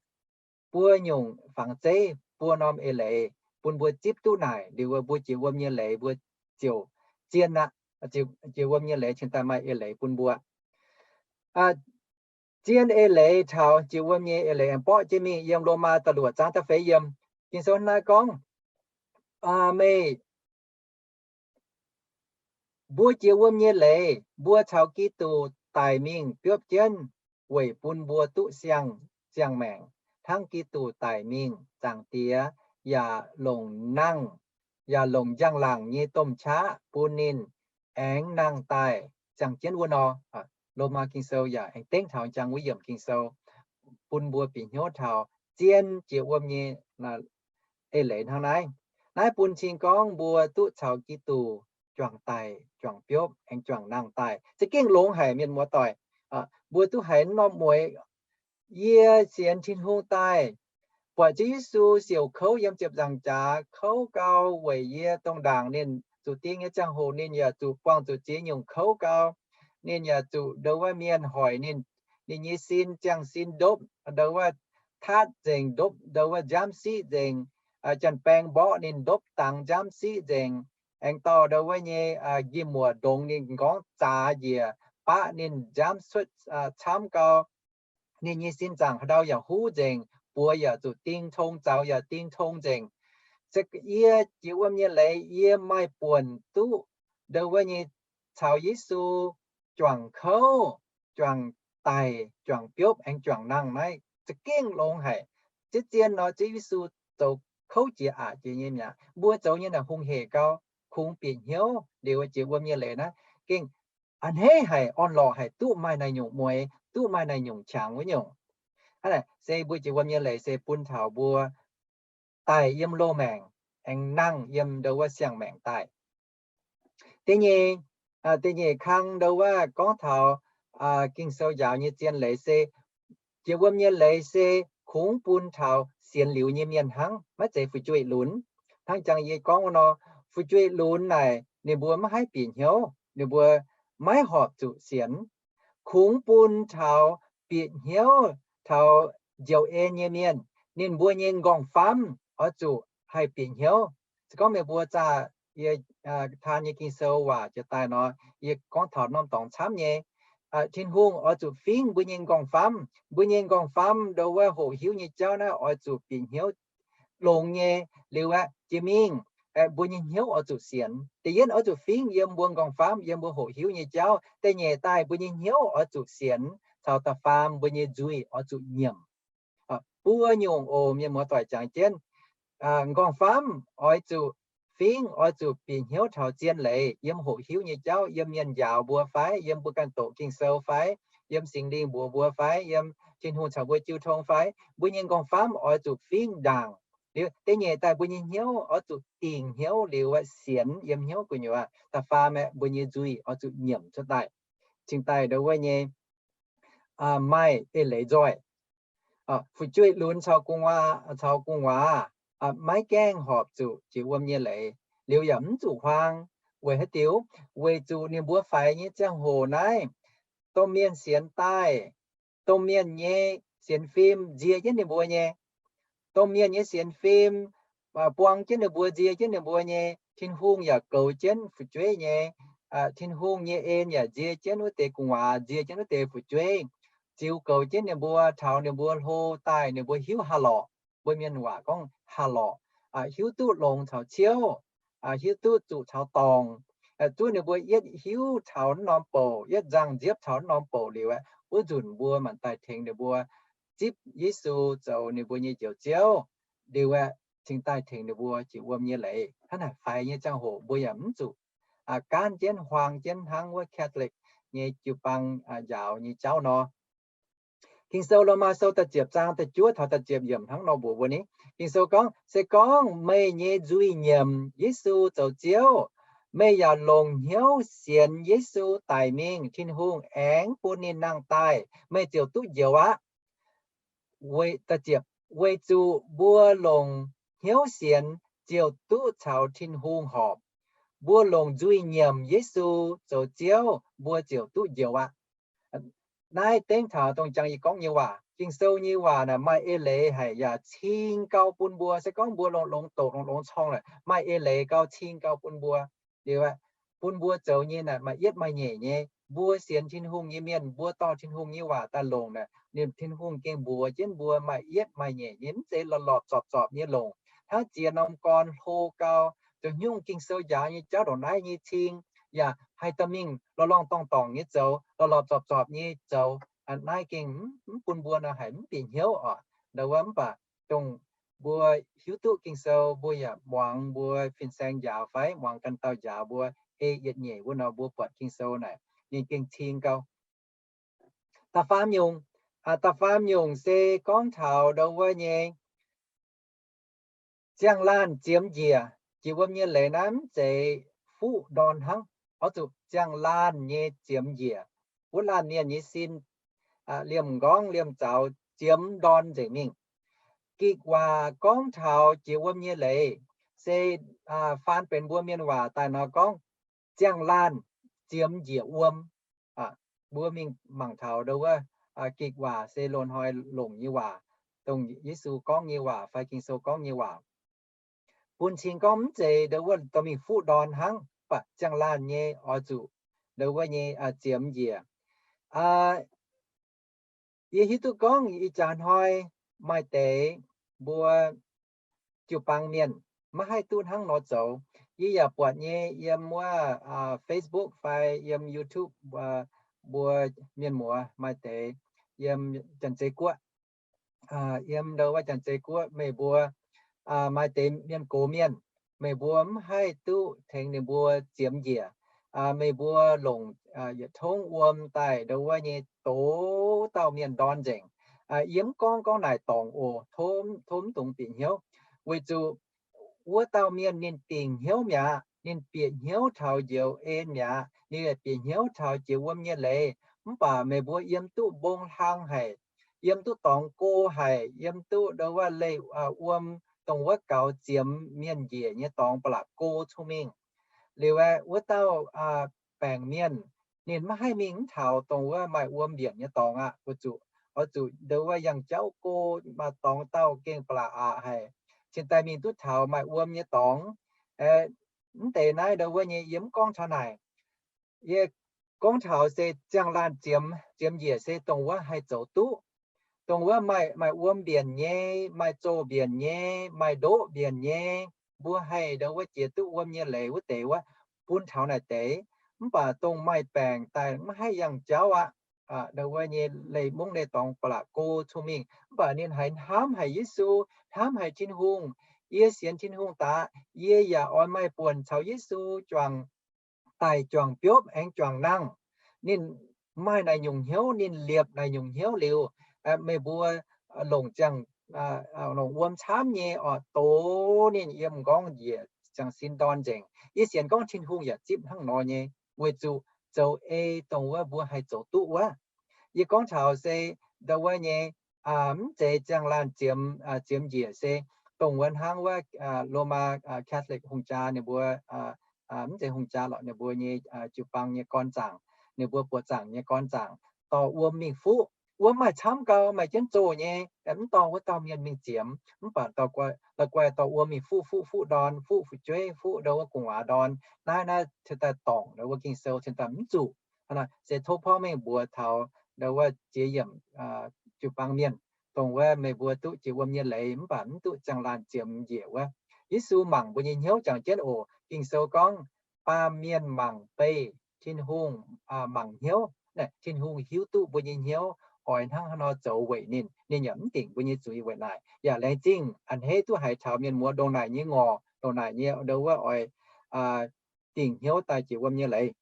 buo nyungc fangx zeiv, buo norm eix leiz bun mbuo zipv duqv naaic liuz, mbuo jiex wuom nyei leiz mbuo ziouc zien aqv. Jiex wuom nyei leiz cingx daaih maaih eix leiz bun mbuo. Zien eix leiz taux jiex wuom nyei eix leiz aengx borqv jienv mingh yiem Lomaa da'luoqc zaang da'feix yiem. Ging-Sou naaiv gorngv, meih mbuo jiex wuom nyei leiz, mbuo caux Giduc daic mingh biopv jienv weic bun mbuo duqv siang-ziangh maengc, hnangv Giduc daic mingh, Zaangc Diex yaac longc nangh, yaac longc njang-laangc nyei domh qaqv bun ninh aengx nangh daaih ziangh jienv wuov nor. Lomaa Ging-Sou yaac aengx dengv taux jangx wuov yiemc Ging-Sou bun mbuo bieqc hnyouv taux zien jiex wuom nyei eix leiz hnangv naaiv. Naaiv bun cing gorngv mbuo duqv caux Giduc juangc daic, juangc biopv, aengx juangc nangh daaih. Za'gengh longx haic mienh muoz-doic. Mbuo duqv haiz norm mueiz, yie sienx Tin-Hungh daaih, buatc Ziouv Yesu siouc kouv yiem ziepc nzaangc jaax, kouv gau weic yie dongh ndaangc ninh zuqc ding nyei ziangh hoc ninh yaac zuqc buangh zuqc ziex nyungc kouv gau. Ninh yaac zuqc ndo wuov mienh hoic ninh, ninh nyei sin, ziangh sin ndopv, ndo wuov tatv nzengc, ndopv ndo wuov njamv siqv nzengc, janx-baeng mborqv ninh ndopv dangx njamv siqv nzengc, aengx dorh ndo wuov nyei nqi muoc ndongx ninh m'nqorngv zaax njiec, baqv ninh njamv cuotv camv gau. Ninh nyei sin zaangc haaix ndau yaac huv nzengc, buoz yaac zuqc ding tong, zaux yaac ding tong nzengc. Se yie jiex wuom nyei leiz, yie maaih buonc duqv ndo wuov nyei caux Yesu juangc kouv, juangc daic, juangc biopv aengx juangc nangh naaiv za'gengh longx haic. Zien-zien nor Ziouv Yesu zoux kouv jiex aqc jiex nyei mi'aqv. Mbuo zoux nyei naaic hungh hec gau, kungx bieqc hnyouv liuz jiex wuom nyei leiz naaiv gengh a'hneiv haic, orn-lorqc haic, duqv maaih naaic nyungc mueiz, duqv maaih naaic nyungc qangx wuov nyungc. Hnangv naaic se mbuo jiex wuom nyei leiz se bun taux mbuo daic yiem loz-maengc, aengx nangh yiem ndo wuov siang-maengc daaih. Da'nyeic, da'nyeic kang ndo wuov gorngv taux Ging-Sou njaaux nyei zien leiz se, jiex wuom nyei leiz se kungx bun taux sienx liuz nyei mienh hnangv, maiv zeiz fu'jueiv lunx. Hnangv jangx yie gorngv wuov nor, fu'jueiv lunx naaic ninh mbuo maiv haih bieqc hnyouv, ninh mbuo maiv horpc zuqc sienx. Kungx bun taux bieqc hnyouv, taux njoux en nyei mienh, ninh mbuo nyei nqorngv-famv oix zuqc haih bieqc hnyouv. Se gorngv meih mbuo zaah yie taan nyei Ging-Sou waac jiex daaih nor, yie gorngv taux norm dorngx camv nyei. Tin-Hungh oix zuqc fingv mbuo nyei nqorngv-famv. Mbuo nyei nqorngv-famv ndo wuov hoqc hiuv nyei jauv naaiv oix zuqc bieqc hnyouv longx nyei liuz aeqv, jiex mingh mbuo nyei hnyouv oix zuqc sienx. Da'yietv oix zuqc fingv yiem mbuo nqorngv-famv, yiem mbuo hoqc hiuv nyei jauv. Da'nyeic daaih mbuo nyei hnyouv oix zuqc sienx. Caux da'faam mbuo nyei nzuih oix zuqc nyiemc. Buo nyungc oc, mienh muoz-doic, jangx jienv nqorngv-famv oix zuqc fingv, oix zuqc bieqc hnyouv taux zien leiz, yiem hoqc hiuv nyei jauv, yiem mienh njaaux mbuo fai, yiem mbuo ganh doqc Ging-Sou fai, yiem Singx Lingh mbuox mbuo fai, yiem Tin-Hungh caux mbuo jiu tong fai, mbuo nyei nqorngv-famv oix zuqc fingv ndaangc. Liuz da'nyeic daaih mbuo nyei hnyouv oix zuqc dingc hnyouv liuz aeqv, sienx yiem hnyouv gu'nyuoz. Da'faam aeqv, mbuo nyei nzuih oix zuqc nyiemc cuotv daaih. Cingx daaih ndo wuov nyei maaih eix leiz nzoih. Fu'jueiv lunx caux gu'nguaaz, caux gu'nguaaz maiv gaengh horpc zuqc jiex wuom nyei leiz, liuz yaac mv zuqc huaang. Weic haaix diuc? Weic zuqc ninh mbuo faix nyei ziangh hoc naaiv, domh mienh sienx daaih, domh mienh nyei sienx fim nzie jienv ninh mbuo nyei. Domh mienh nyei sienx fim buang jienv ninh mbuo, nzie jienv ninh mbuo nyei. Tin-Hungh yaac goux jienv fu'jueiv nyei. Tin-Hungh nyei en yaac nzie jienv wuov deix gu'nguaaz, nzie jienv wuov deix fu'jueiv, ziux goux jienv ninh mbuo, taux ninh mbuo hlo daaih ninh mbuo hiuv haaix lorqc. Mbuo mienh waac gorngv haaix lorqc, hiuv duqv longx caux ciouv, hiuv duqv zuqc caux dorngc, zuov ninh mbuo yietv hiuv taux naaiv norm bouc, yietv nzangh nziepv taux naaiv norm bouc liuz aeqv, wuov nzunc mbuo maanc daaih tengx ninh mbuo zipv Yesu zoux ninh mbuo nyei Njoux Ziouv liuz aeqv, cingx daaih tengx ninh mbuo jiex wuom nyei leiz. Hnangv naaic faix nyei ziangh hoc mbuo yaac mv zuqc gaanv jienv huaang jienv hnangv wuov Catholic nyei jiu-baang njaaux nyei jauv nor. Ging-Sou Lomaa Sou da'ziepc zaang da'juov taux da'ziepc yiemc hnangv nor mbuox mbuo ni. Ging-Sou gorngv, Se gorngv meih nyei nzuih nyiemc Yesu zoux Ziouv, meih yaac longc hnyouv sienx Yesu daic mingh, Tin-Hungh aengx bun ninh nangh daaih, meih ziouc duqv njoux aqv. Weic zuqc mbuo longc hnyouv sienx ziouc duqv caux Tin-Hungh horpc. Mbuo longc nzuih nyiemc Yesu zoux Ziouv, mbuo ziouc duqv njoux aqv. Naaiv dengv taux dongh jangx yie gorngv nyei waac. Ging-Sou nyei waac naaic maaih eix leiz haic yaac cing gau bun mbuo. Se gorngv mbuo longx-longx doqc, longx-longx corng naaic, maaih eix leiz gau, cing gau bun mbuo. Liuz, bun mbuo zoux nyei naaic maaih yietv maaih nyeic nyei. Mbuo sienx Tin-Hungh nyei mienh, mbuo dorh Tin-Hungh nyei waac daaih longc naaic, ninh, Tin-Hungh gengh mbuox jienv mbuo maaih yietv maaih nyeic nyei, mv zeiz lorpc lorpc zorpc zorpc nyei longc. Hnangv ziex norm gorn hlo gau, zoux nyungc Ging-Sou njaaux nyei jauv ndongc naaiv nyei cing, yaac haih dorh mingh lorngh lorngh dorngh dorngc nyei zoux, lorpc lorpc zorpc zorpc nyei zoux. Naaiv gengh mv bun mbuo nor haic mv bieqc hnyouv oc. Ndau wuov mv baac dongh mbuo hiuv duqv Ging-Sou, mbuo yaac muangx mbuo fin-saeng njaaux fai muangx ganh dauh njaaux mbuo ei yietc nyeic wuov nor, mbuo buatc Ging-Sou naaic ninh gengh cing gau. Da'faam nyungc, da'faam nyungc se gorngv taux ndau wuov nyei ziangh laanh ziemx njiec. Jiex wuom nyei leiz naaiv mv zeiz fuqv ndorn hnangv, oix zuqc ziangh laanh nyei ziemx njiec. Wuov laanh mienh nyei sin liemh nqorngv liemh zaux ziemx ndorn nzengc mingh. Gikc waac gorngv taux jiex wuom nyei leiz se faan benx mbuo mienh waac daaih nor gorngv ziangh laanh ziemx njiec wuom. Mbuo mingh mangc taux ndau wuov gikc waac se loz-hnoi longc nyei waac, dongh Yesu gorngv nyei waac fai Ging-Sou gorngv nyei waac. Bun cing gorngv mv zeiz ndau wuov dorh mingh fuqv ndorn hnangv, mv baac ziangh laanh nyei oix zuqc ndau wuov nyei ziemx njiec. Yie hiuv duqv gorngv ih jaax hnoi maaih deix mbuo jiu-baang mienh maiv haih duqv hnangv nor zoux. Yie yaac buatc nyei yiem wuov Facebook fai yiem YouTube, mbuo mienh muoz maaih deix yiem Janx-Zei Guoqv, yiem ndau wuov Janx-Zei Guoqv meih mbuo maaih deix mienh gox mienh, meih mbuo mv haih duqv tengx ninh mbuo ziemx njiec. Meih mbuo longc yietc tongv wuom daaih ndau wuov nyei doz dauh mienh ndorn nzengc. Yie mv gorngv gorngv naaic dorngc oc, tov mv dungx bieqc hnyouv. Weic zuqc wuov dauh mienh ninh dingc hnyouv mi'aqv. Ninh bieqc hnyouv taux njoux en mi'aqv. Ninh bieqc hnyouv taux jiex wuom nyei leiz. Mv baac meih mbuo yiem duqv mbong hlang haic, yiem duqv dorngx go haic, yiem duqv ndau wuov leih wuom, dongh wuov gaux ziemx mienh njiec nyei dorngx ba'laqc go cong-mengh. Liuz aeqv, wuov dauh baengc mienh ninh maiv haih mingh mv taux dongh wuov maaih wuom mbienc nyei dorngx aqv. Weic zuqc oix zuqc ndau wuov yangh jauv go, maaih dorngx dauh gengh ba'laqc aqc haic, cingx daaih mingh duqv taux maaih wuom nyei dorngx. Mv deix naaiv ndau wuov nyei yie mv gorngv taux naaic. Yie gorngv taux se ziangh laanh ziemx, ziemx njiec se dongh wuov haih zoux duqv. Dongh wuov maaih, maaih wuom mbienc nyei, maaih zoh mbienc nyei, maaih ndoqv mbienc nyei, mbuo haih ndau wuov jiex duqv wuom nyei leiz wuov deix wuov, bun taux naaic deix. Mv baac dongh maaih baengc daaih maiv haih yangh jauv aqv, ndau wuov nyei leih mungv leih dorngx ba'laqc go cong-mengh, mv baac ninh haiz hnamv haic Yesu, hnamv haic Tin-Hungh. Yie sienx Tin-Hungh daaih, yie yaac oix maaih buonc caux Yesu juangc daic juangc biopv aengx juangc nangh. Ninh maaih naaic nyungc hnyouv, ninh liepc naaic nyungc hnyouv liuz, meih mbuo longc ziangh, longc wuom camv nyei oc, doz ninh yiem m'nqorngv njiec ziangh sin ndorn nzengc. Yie sienx gorngv Tin-Hungh yaac zipv hnangv nor nyei, weic zuqc zoux ei dongh wuov mbuo haih zoux duqv wuov. Yie gorngv taux se ndau wuov nyei, mv zeiz ziangh laanh ziemx, ziemx njiec se dongh wuov hnangv wuov Lomaa Catholic hungh jaa ninh mbuo, mv zeiz hungh jaa lorqc, ninh mbuo nyei jiu-baang nyei gorn zaangc, ninh mbuo buoz zaangc nyei gorn zaangc dorh wuom mingh fuqv. Wuom maaih camv gau, maaih jienv zoh nyei, mv dorh wuov dauh mienh mingh ziemx, mv baac la'guaih dorh wuom mingh fuqv, fuqv, fuqv ndorn, fuqv fu'jueiv, fuqv ndau wuov gu'nguaaz ndorn. Naaiv, naaiv cingx daaih dorngc ndau wuov Ging-Sou cingx daaih mv zuqc. Se tov porv mengh mbuox taux ndau wuov ziex yiemc jiu-baang mienh, dongh wuov meih mbuo duqv jiex wuom nyei leiz mv baac mv duqv ziangh laanh ziemx njiec wuov. Yesu mangc mbuo nyei hnyouv jangx jienv oc. Ging-Sou gorngv, baamh mienh mangc beih, Tin-Hungh mangc hnyouv. Tin-Hungh hiuv duqv mbuo nyei hnyouv oix hnangv haaix nor zoux weic ninh, ninh yaac mv dingc mbuo nyei zuiz weic naaic. Yaac laengz zingh a'hneiv duqv haiz taux mienh muoz ndongc naaic nyei ngorc, ndongc naaic nyei ndau wuov oix dingc hnyouv daaih jiex wuom nyei leiz.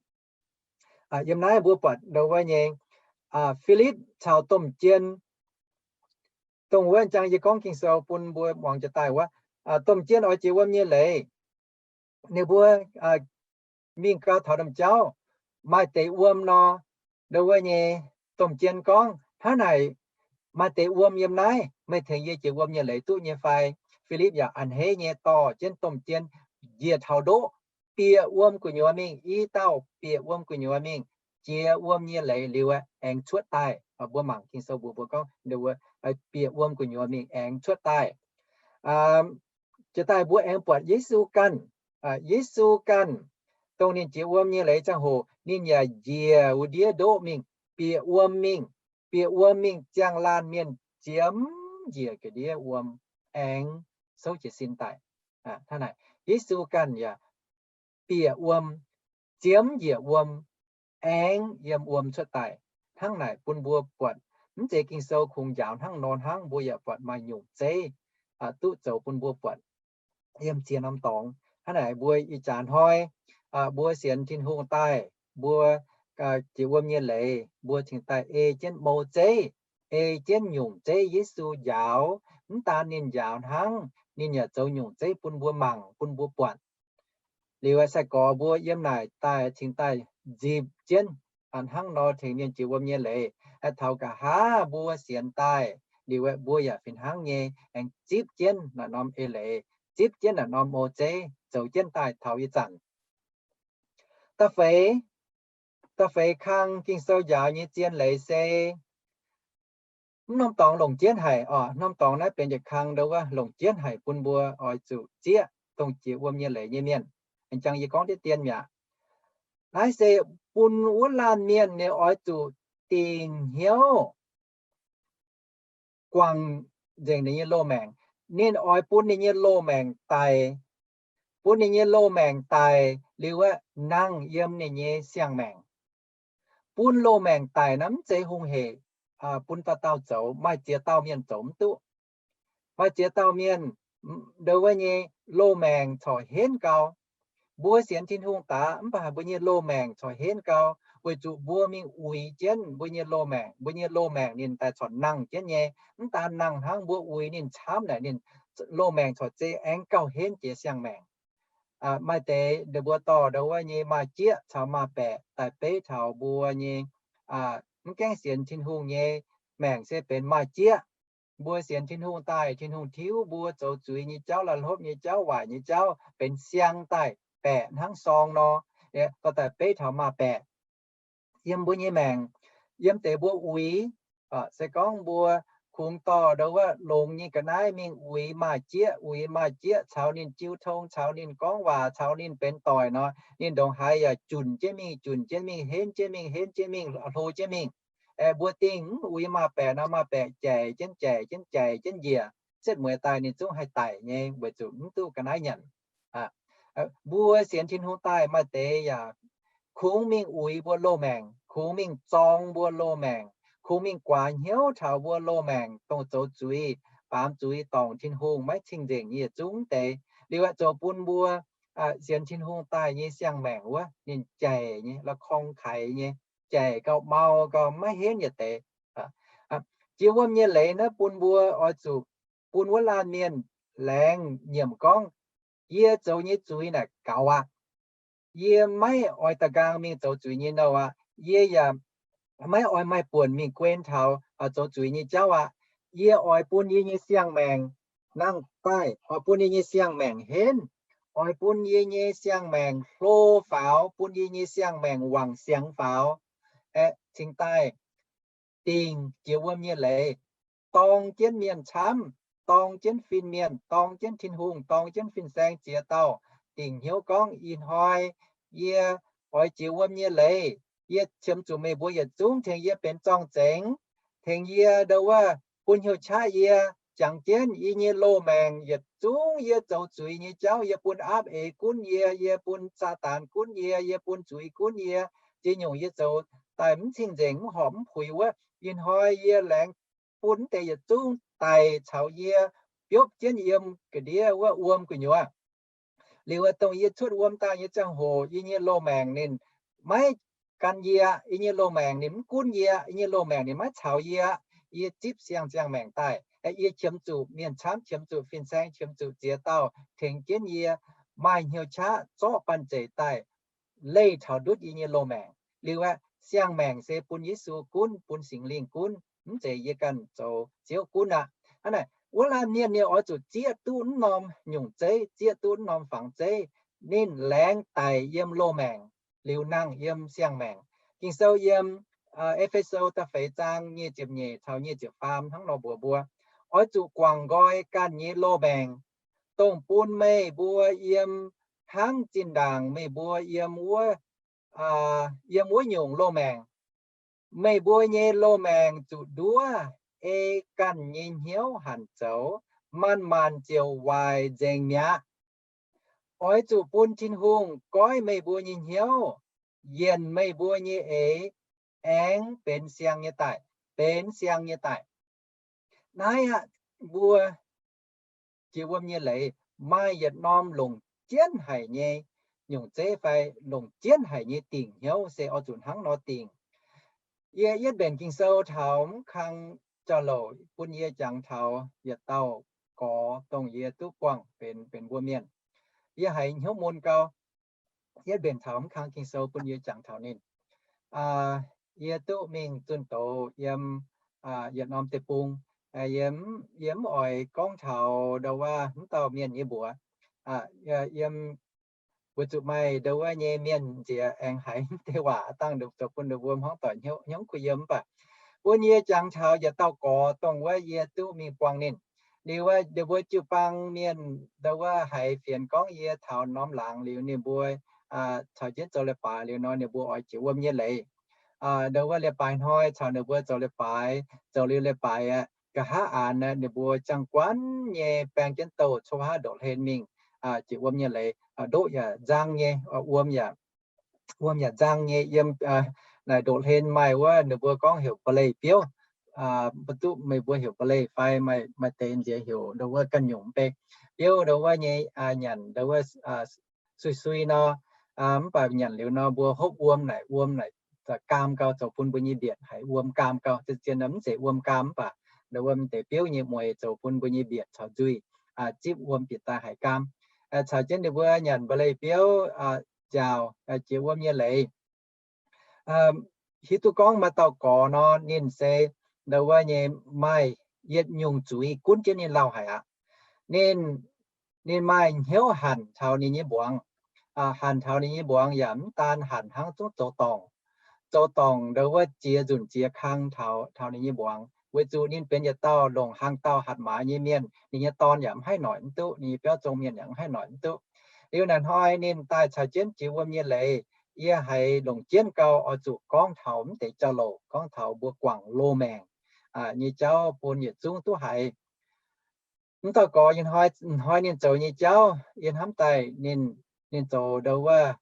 Yiem naaiv mbuo buatc ndo wuov nyei, Filipv caux domh jien, dongh wuov jangx yie gorngv Ging-Sou bun mbuo muangx jiex daaih wuov, domh jien oix jiex wuom nyei leiz. Ninh mbuo mingh gau taux domh jauv, maaih deix wuom nor, ndo wuov nyei domh jien gorngv, Hnangv naaic, maaih deix wuom yiem naaiv, meih tengx yie jiex wuom nyei leiz duqv nyei fai? Filipv yaac a'hneiv nyei dorh jienv domh jien njiec taux ndoqv, bieqc wuom gu'nyuoz mingh, i dauh bieqc wuom gu'nyuoz mingh, jiex wuom nyei leiz liuz aengx cuotv daaih. Mbuo mangc Ging-Sou mbuox mbuo gorngv, bieqc wuom gu'nyuoz mingh aengx cuotv daaih. Jiex daaih mbuo aengx buatc Yesu ganh, Yesu ganh, dongh ninh jiex wuom nyei leiz ziangh hoc ninh yaac njiec wuov ndiev ndoqv mingh, bieqc wuom mingh, bieqc wuom mingh ziangh laanh mienh ziemx njiec ga'ndiev wuom aengx souv jiez sin daaih. Hnangv naaic, Yesu ganh yaac bieqc wuom, ziemx njiec wuom, aengx yiem wuom cuotv daaih. Hnangv naaic bun mbuo buatc, mv zeiz Ging-Sou kungx njaaux hnangv nor hnangv, mbuo yaac buatc maaih nyungc zeiv duqv zoux bun mbuo buatc yiem ziex norm dorngx. Hnangv naaic mbuo ih jaax hnoi, mbuo sienx Tin-Hungh daaih, mbuo jiex wuom nyei leiz, mbuo cingx daaih ei jienv mou zeiv, ei jienv nyungc zeiv Yesu njaaux. Mv daan ninh njaaux hnangv, ninh yaac zoux nyungc zeiv bun mbuo mangc, bun mbuo buatc. Liuz sai-gorx mbuo yiem naaic daaih cingx daaih nzipc jienv hnangv nor tengx mienh jiex wuom nyei leiz. Taux nqa'haav mbuo sienx daaih liuz, mbuo yaac fih hnangv nyei aengx zipv jienv naaiv norm eix leiz, zipv jienv naaiv norm mou zeiv zoux jienv daaih taux ih zanc. Da'feix, da'feix kang Ging-Sou njaaux nyei zien leiz se mv norm dorngx longc jienv haic oc. Norm dorngx naaiv benx yietc kang ndo wuov longc jienv haic bun mbuo oix zuqc zieqv dongh jiex wuom nyei leiz nyei mienh. Jangx yie gorngv deix dien mi'aqv. Naaiv se bun wuov laanh mienh ninh oix zuqc dingc hnyouv guangc nzengc ninh nyei loz-maengc. Ninh oix bun ninh nyei loz-maengc daic, bun ninh nyei loz-maengc daic liuz aeqv, nangh yiem ninh nyei siang-maengc. Bun loz-maengc daic naaiv mv zeiz hungh hec bun dauh dauh zoux, maaih ziex dauh mienh zoux mv duqv. Maaih ziex dauh mienh ndo wuov nyei loz-maengc corc henv gau. Mbuo sienx Tin-Hungh daaih mv baac mbuo nyei loz-maengc corc henv gau, weic zuqc mbuo mingh uix jienv mbuo nyei loz-maengc. Mbuo nyei loz-maengc ninh daaih corc nangh jienv nyei. Mv daan nangh hnangv, mbuo uix ninh camv naaic ninh loz-maengc corc zeiz aengx gauh henv jiex siang-maengc. Maaih deix ninh mbuo dorh ndo wuov nyei maaih jieqv caux maaih baeqc daaih beiv taux mbuo nyei mv gaengh sienx Tin-Hungh nyei maengc se benx maaih jieqv. Mbuo sienx Tin-Hungh daaih, Tin-Hungh tiuv mbuo zoux zuiz nyei jauv, la'hlopv nyei jauv, waaic nyei jauv, benx siang daaih, baeqc hnangv sorng nor, dorh daaih beiv taux maaih baeqc. Yiem mbuo nyei maengc, yiem deix mbuo uix, se gorngv mbuo kungx dorh ndo wuov longx nyei ga'naaiv mingh uix maaih jieqv, uix maaih jieqv caux ninh jiu tong, caux ninh gorngv waac, caux ninh benx doic nor, ninh ndongc haaix yaac junc jienv mingh, junc jienv mingh, henv jienv mingh, henv jienv mingh, hlo jienv mingh. Aeqv, mbuo dingh mv uix maaih baeqc nor, maaih baeqc jaic jienv, jaic jienv, jaic jienv njiec, setv mueiz daaih ninh zungv haih daic nyei, weic zuqc mv duqv ga'naaiv nyanc. Mbuo sienx Tin-Hungh daaih maaih deix yaac kungx mingh uix mbuo loz-maengc, kungx mingh zorng mbuo loz-maengc, kungx mingh guaax hnyouv taux mbuo loz-maengc, dongh zoux zuiz, baamz zuiz, dorngc Tin-Hungh, maiv cing-nzengc nyei yietc zungv deix. Liuz aeqv, zoux bun mbuo sienx Tin-Hungh daaih nyei siang-maengc wuov ninh jaic nyei, la'korng kaix nyei, jaic gau, mau gau, maiv henv yietc deix. Jiex wuom nyei leiz naaiv bun mbuo oix zuqc bun wuov laanh mienh laengz nyiemc gorngv, yie zoux nyei zuiz naaic gaux aqv. Yie maiv oix da'nqaang mingh zoux zuiz nyei nouh aqv. Yie yaac maiv oix maaih buonc mingh guen taux zoux zuiz nyei jauv aqv. Yie oix bun yie nyei siang-maengc nangh daaih, oix bun yie nyei siang-maengc henv, oix bun yie nyei siang-maengc hlo faaux, bun yie nyei siang-maengc wangc siangx faaux, aeqv, cingx daaih dingc jiex wuom nyei leiz, dorng jienv mienh camv, dorng jienv fin-mienh, dorng jienv Tin-Hungh, dorng jienv fin-saeng ziex dauh, dingc hnyouv gorngv, ih hnoi yie oix jiex wuom nyei leiz, yie qiemx zuqc meih mbuo yietc zungv tengx yie benx zorng-zengx, tengx yie ndo wuov bun hnyouv qaqv yie, jangx jienv yie nyei loz-maengc yietc zungv yie zoux zuiz nyei jauv, yie bun aapv eix gunv yie, yie bun Saadaan gunv yie, yie bun zuiz gunv yie, ziex nyungc yie zoux daaih mv cing-nzengc, mv horpc mv puix wuov, ih hnoi yie laengz bun mv deix yietc zungv daic caux yie, biopv jienv yiem ga'ndiev wuov wuom gu'nyuoz. Liuz dongh yie cuotv wuom daaih nyei ziangh hoc, yie nyei loz-maengc ninh maiv gan yie, yie nyei loz-maengc ninh mv gunv yie, yie nyei loz-maengc ninh maiv caux yie. Yie zipv siang-ziangh maengc daaih, yie qiemx zuqc mienh camv, qiemx zuqc fin-saeng, qiemx zuqc ziex dauh tengx jienv yie maaih hnyouv qaqv zorqv banh zeic daaih leih taux ndutv yie nyei loz-maengc. Liuz aeqv, siang-maengc se bun Yesu gunv, bun Singx Lingh gunv, mv zeiz yie ganh zoux Ziouv gunv aqv. Hnangv naaic, wuov laanh mienh ninh oix zuqc zieqv duqv mv norm nyungc zeiv, zieqv duqv mv norm fangx zeiv, ninh laengz daic yiem loz-maengc liuz nangh yiem siang-maengc. Ging-Sou yiem E^fe^so da'feix zaang nyic ziepc nyeic caux nyic ziepc faam hnangv nor mbuox mbuo, oix zuqc guangc nqoi ganh nyei loz-maengc, dongh bun meih mbuo yiem hnangv zinh ndaangc meih mbuo yiem wuov, yiem wuov nyungc loz-maengc. Meih mbuo nyei loz-maengc zuqc nduov ei ganh nyei hnyouv hanc zoux, maanc-maanc ziouc waaic nzengc mi'aqv. Oix zuqc bun Tin-Hungh goiv meih mbuo nyei hnyouv, yienc meih mbuo nyei eix, aengx benx siang nyei daic, benx siang nyei daic. Naaiv aqv, mbuo jiex wuom nyei leiz maaih yietc norm longc jienv haic nyei nyungc zeiv fai longc jienv haic nyei dingc hnyouv se oix zuqc hnangv nor dingc. Yie yietv mbenc Ging-Sou taux mv kang jauv-louc bun yie jangx taux yietc dauh gorx dongh yie duqv buangh benx, benx mbuo mienh. Yie haiz hnyouv mun gau. Yietv mbenc taux mv kang Ging-Sou bun yie jangx taux ninh. Yie duqv mingh zunh doz yiem yietc norm deic-bung. Yie, yie mv oix gorngv taux ndau wuov mv dauh mienh nyei mbuox. Yiem weic zuqc maaih ndau wuov nyei mienh nziex aengx haiz mv deix waac dangh zoux bun ninh mbuo hmuangv doic hnyouv kuh yiem mv baac bun yie jangx taux yietc dauh gorx dongh wuov yie duqv mingh buangh ninh. Liuz wuov ninh mbuo jiu-baang mienh ndau wuov haiz fienx gorngv yie taux norm laangz liuz ninh mbuo caux jienv zoux leiz-baaix liuz nor ninh mbuo oix jiex wuom nyei leiz. Ndau wuov leiz-baaix hnoi caux ninh mbuo zoux leiz-baaix, zoux liuz leiz-baaix aqv, nqa'haav aanx ninh mbuo jangx guanh nyei baeng jienv douh cov haav ndoqc hlen mingh jiex wuom nyei leiz. Ndoqv yaac nzang nyei, wuom yaac, wuom yaac nzang nyei. Yiem naaic ndoqc hlen maaih wuov ninh mbuo gorngv heuc mba'leih biouv. Mv duqv meih mbuo heuc mba'leih fai maaih deix nziex heuc ndau wuov ganh nyungc mv bei. Biouv ndau wuov nyei nyanc ndau wuov sui-sui nor, mv baac nyanc liuz nor mbuo hopv wuom naaic, wuom naaic gaam gau, zoux bun mbuo nyei mbietc haiz wuom gaam gau. Zien-zien nor mv zeiz wuom gaam mv baac ndau wuov deix biouv nyei mueix zoux bun mbuo nyei mbietc caux nzuih zipv wuom bieqc daaih haiz gaam. Caux jienv ninh mbuo nyanc mba'leih biouv nziaauc jiex wuom nyei leiz. Hiuv duqv gorngv maaih dauh gorx nor, ninh se ndau wuov nyei maaih yietc nyungc zuiz gunv jienv ninh lauh haic aqv. Ninh, ninh maaih hnyouv hanc taux ninh nyei mbuangz. Hanc taux ninh nyei mbuangz yaac mv daan hanc hnangv zungv zoux dorngc, zoux dorngc ndau wuov ziex nzunc ziex kang taux, taux ninh nyei mbuangz, weic zuqc ninh benx yietc dauh longc hlang dauh hatc maaz nyei mienh. Ninh nyei dorn yaac mv haih noic mv duqv, ninh nyei biauv zong mienh yaac mv haih noic mv duqv. Liuz naaic hnoi ninh daaih caux jienv jiex wuom nyei leiz, yie haiz longc jienv gau oix zuqc gorngv taux mv deix jauv-louc, gorngv taux mbuo guangc loz-maengc nyei jauv bun yietc zungv duqv haiz. Mv dauh gorx ih hnoi ninh zoux nyei jauv, yie hnamv daaih ninh, ninh zoux ndau wuov,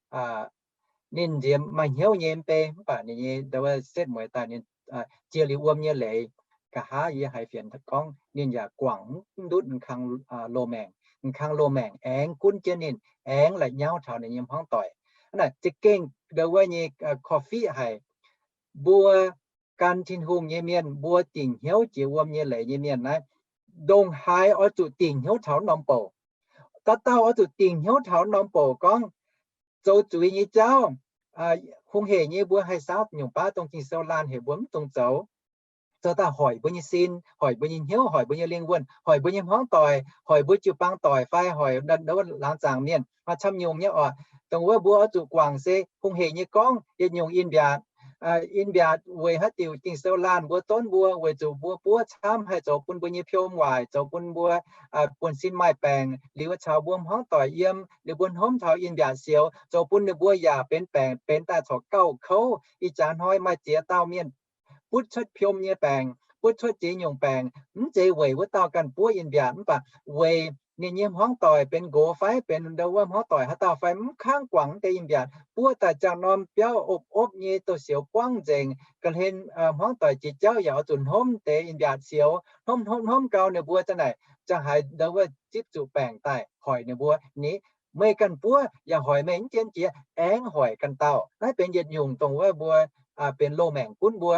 ninh nziex maaih hnyouv nyei mv bei, mv baac ninh nyei ndau wuov setv mueiz daaih ninh jiex liuz wuom nyei leiz, nqa'haav yie haiz fienx gorngv ninh yaac guangc mv ndutv kang loz-maengc. Kang loz-maengc aengx gunv jienv ninh, aengx la'nyauv taux ninh nyei hmuangv doic. Naaic za'gengh ndau wuov nyei korv-fiqv haic. Mbuo gan Tin-Hungh nyei mienh, mbuo dingc hnyouv jiex wuom nyei leiz nyei mienh naaiv, ndongc haaix oix zuqc dingc hnyouv taux norm bouc. Dauh dauh oix zuqc dingc hnyouv taux norm bouc gorngv zoux zuiz nyei jauv, hungh hec nyei mbuo haih saauv nyungc baav dongh Ging-Sou laanh heuc mbuo mv dungx zoux. Zoux daaih hoic mbuo nyei sin, hoic mbuo nyei hnyouv, hoic mbuo nyei lingh wuonh, hoic mbuo nyei hmuangv doic, hoic mbuo jiu-baang doic fai hoic laangz zaangc mienh maaih camv nyungc nyei oc. Dongh wuov mbuo oix zuqc guangc se hungh hec nyei gorngv yietc nyungc in-mbiaatc. In-mbiaatc weic haaix diuc Ging-Sou laanh mbuo donv mbuo? Weic zuqc mbuo buov camv haih zoux bun mbuo nyei piom waaic, zoux bun mbuo buonv-sin maaih baengc, liuz caux mbuo hmuangv doic yiem, liuz mbuo hnomv taux in-mbiaatc sioux, zoux bun ninh mbuo yaac benx baengc, benx daaih corc gauh kouv. Ih jaax hnoi maaih ziex dauh mienh butv cuotv piom nyei baengc, butv cuotv ziex nyungc baengc, mv zeiz weic wuov dauh ganh buov in-mbiaatc mv baac weic ninh nyei hmuangv doic benx nqox fai benx ndau wuov hmuangv doic haaix dauh fai mv kangv guangc deix in-mbiaatc, buov daaih ziangh norm biauv opv-opv nyei, douz-sioux buangv nzengc. Ga'hlen hmuangv doic jiex jauv yaac oix zuqc hnomv deix in-mbiaatc sioux, hnomv hnomv hnomv gau ninh mbuo za'naaic ziangh haaix ndau wuov zipv zuqc baengc daaih hoic ninh mbuo ni. Meih ganh buov yaac hoic meih mv jien jiex, aengx hoic ganh dauh. Naaiv benx yietc nyungc dongh wuov mbuo benx loz-maengc gunv mbuo,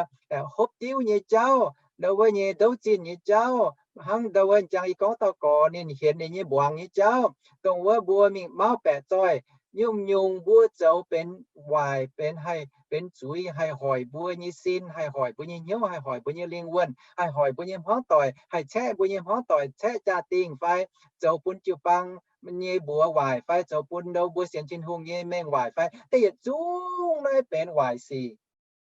hopv diuv nyei jauv, ndau wuov nyei ndouv zinh nyei jauv, hnangv ndau wuov jangx yie gorngv dauh gorx ninh hienx ninh nyei mbuangz nyei jauv, dongh wuov mbuo mingh mauv baeqc zoih, nyungc-nyungc mbuo zoux benx waaic, benx haih benx zuiz, haih hoic mbuo nyei sin, haih hoic mbuo nyei hnyouv, haih hoic mbuo nyei lingh wuonh, haih hoic mbuo nyei hmuangv doic, haih caeqv mbuo nyei hmuangv doic, caeqv jaa-dingh fai zoux bun jiu-baang nyei mbuox waaic fai zoux bun ndau mbuo sienx Tin-Hungh nyei mengh waaic fai, da'yietv zungv naaiv benx waaic sic.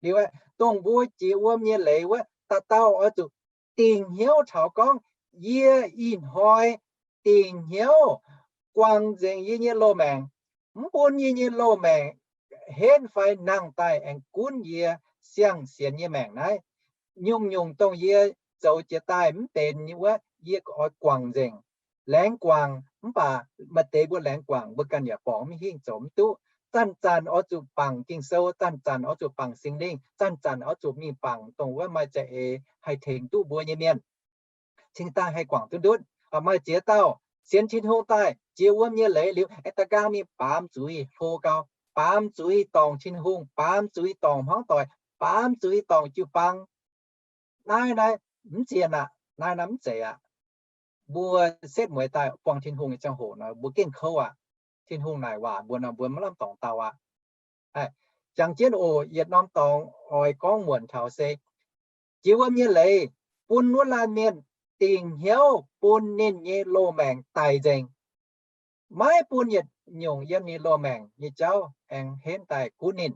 Liuz aeqv, dongh mbuo jiex wuom nyei leiz wuov, dauh dauh oix zuqc dingc hnyouv taux gorngv, yie ih hnoi dingc hnyouv guangc nzengc yie nyei loz-maengc, mv bun yie nyei loz-maengc henv fai nangh daaih aengx gunv yie siang-sienx nyei maengc naaiv. Nyungc-nyungc dongh yie zoux jiex daaih mv benx nyei wuov, yie oix guangc nzengc, laengz guangc. Mv baac maaih deix mbuo laengz guangc mbuo ganh yaac borngz mv hingh, zoux mv duqv. Zanc-zanc oix zuqc bangc Ging-Sou, zanc-zanc oix zuqc bangc Singx Lingh, zanc-zanc oix zuqc mingh bangc dongh wuov maaih za'eix haih tengx duqv mbuo nyei mienh. Cingx daaih haih guangc duqv ndutv. Maaih ziex dauh sienx Tin-Hungh daaih jiex wuom nyei leiz liuz, aengx da'nqaang mingh baamz zuiz hlo gau, baamz zuiz dorngc Tin-Hungh, baamz zuiz dorngc hmuangv doic, baamz zuiz dorngc jiu-baang. Naaiv naaiv mv zien aqv. Naaiv naaiv mv zeiz aqv. Mbuo setv mueiz daaih buangh Tin-Hungh nyei ziangh hoc nor, mbuo gengh kouv aqv. Tin-Hungh naaic waac mbuo nor, mbuo maiv lamh dorngx dau aqv. Jangx jienv oc, yietc norm dorngx oix gorngv muonc taux se jiex wuom nyei leiz bun wuov laanh mienh dingc hnyouv bun ninh nyei loz-maengc daic nzengc. Maiv bun yietc nyungc yiem ninh loz-maengc nyei jauv aengx henv daaih gunv ninh.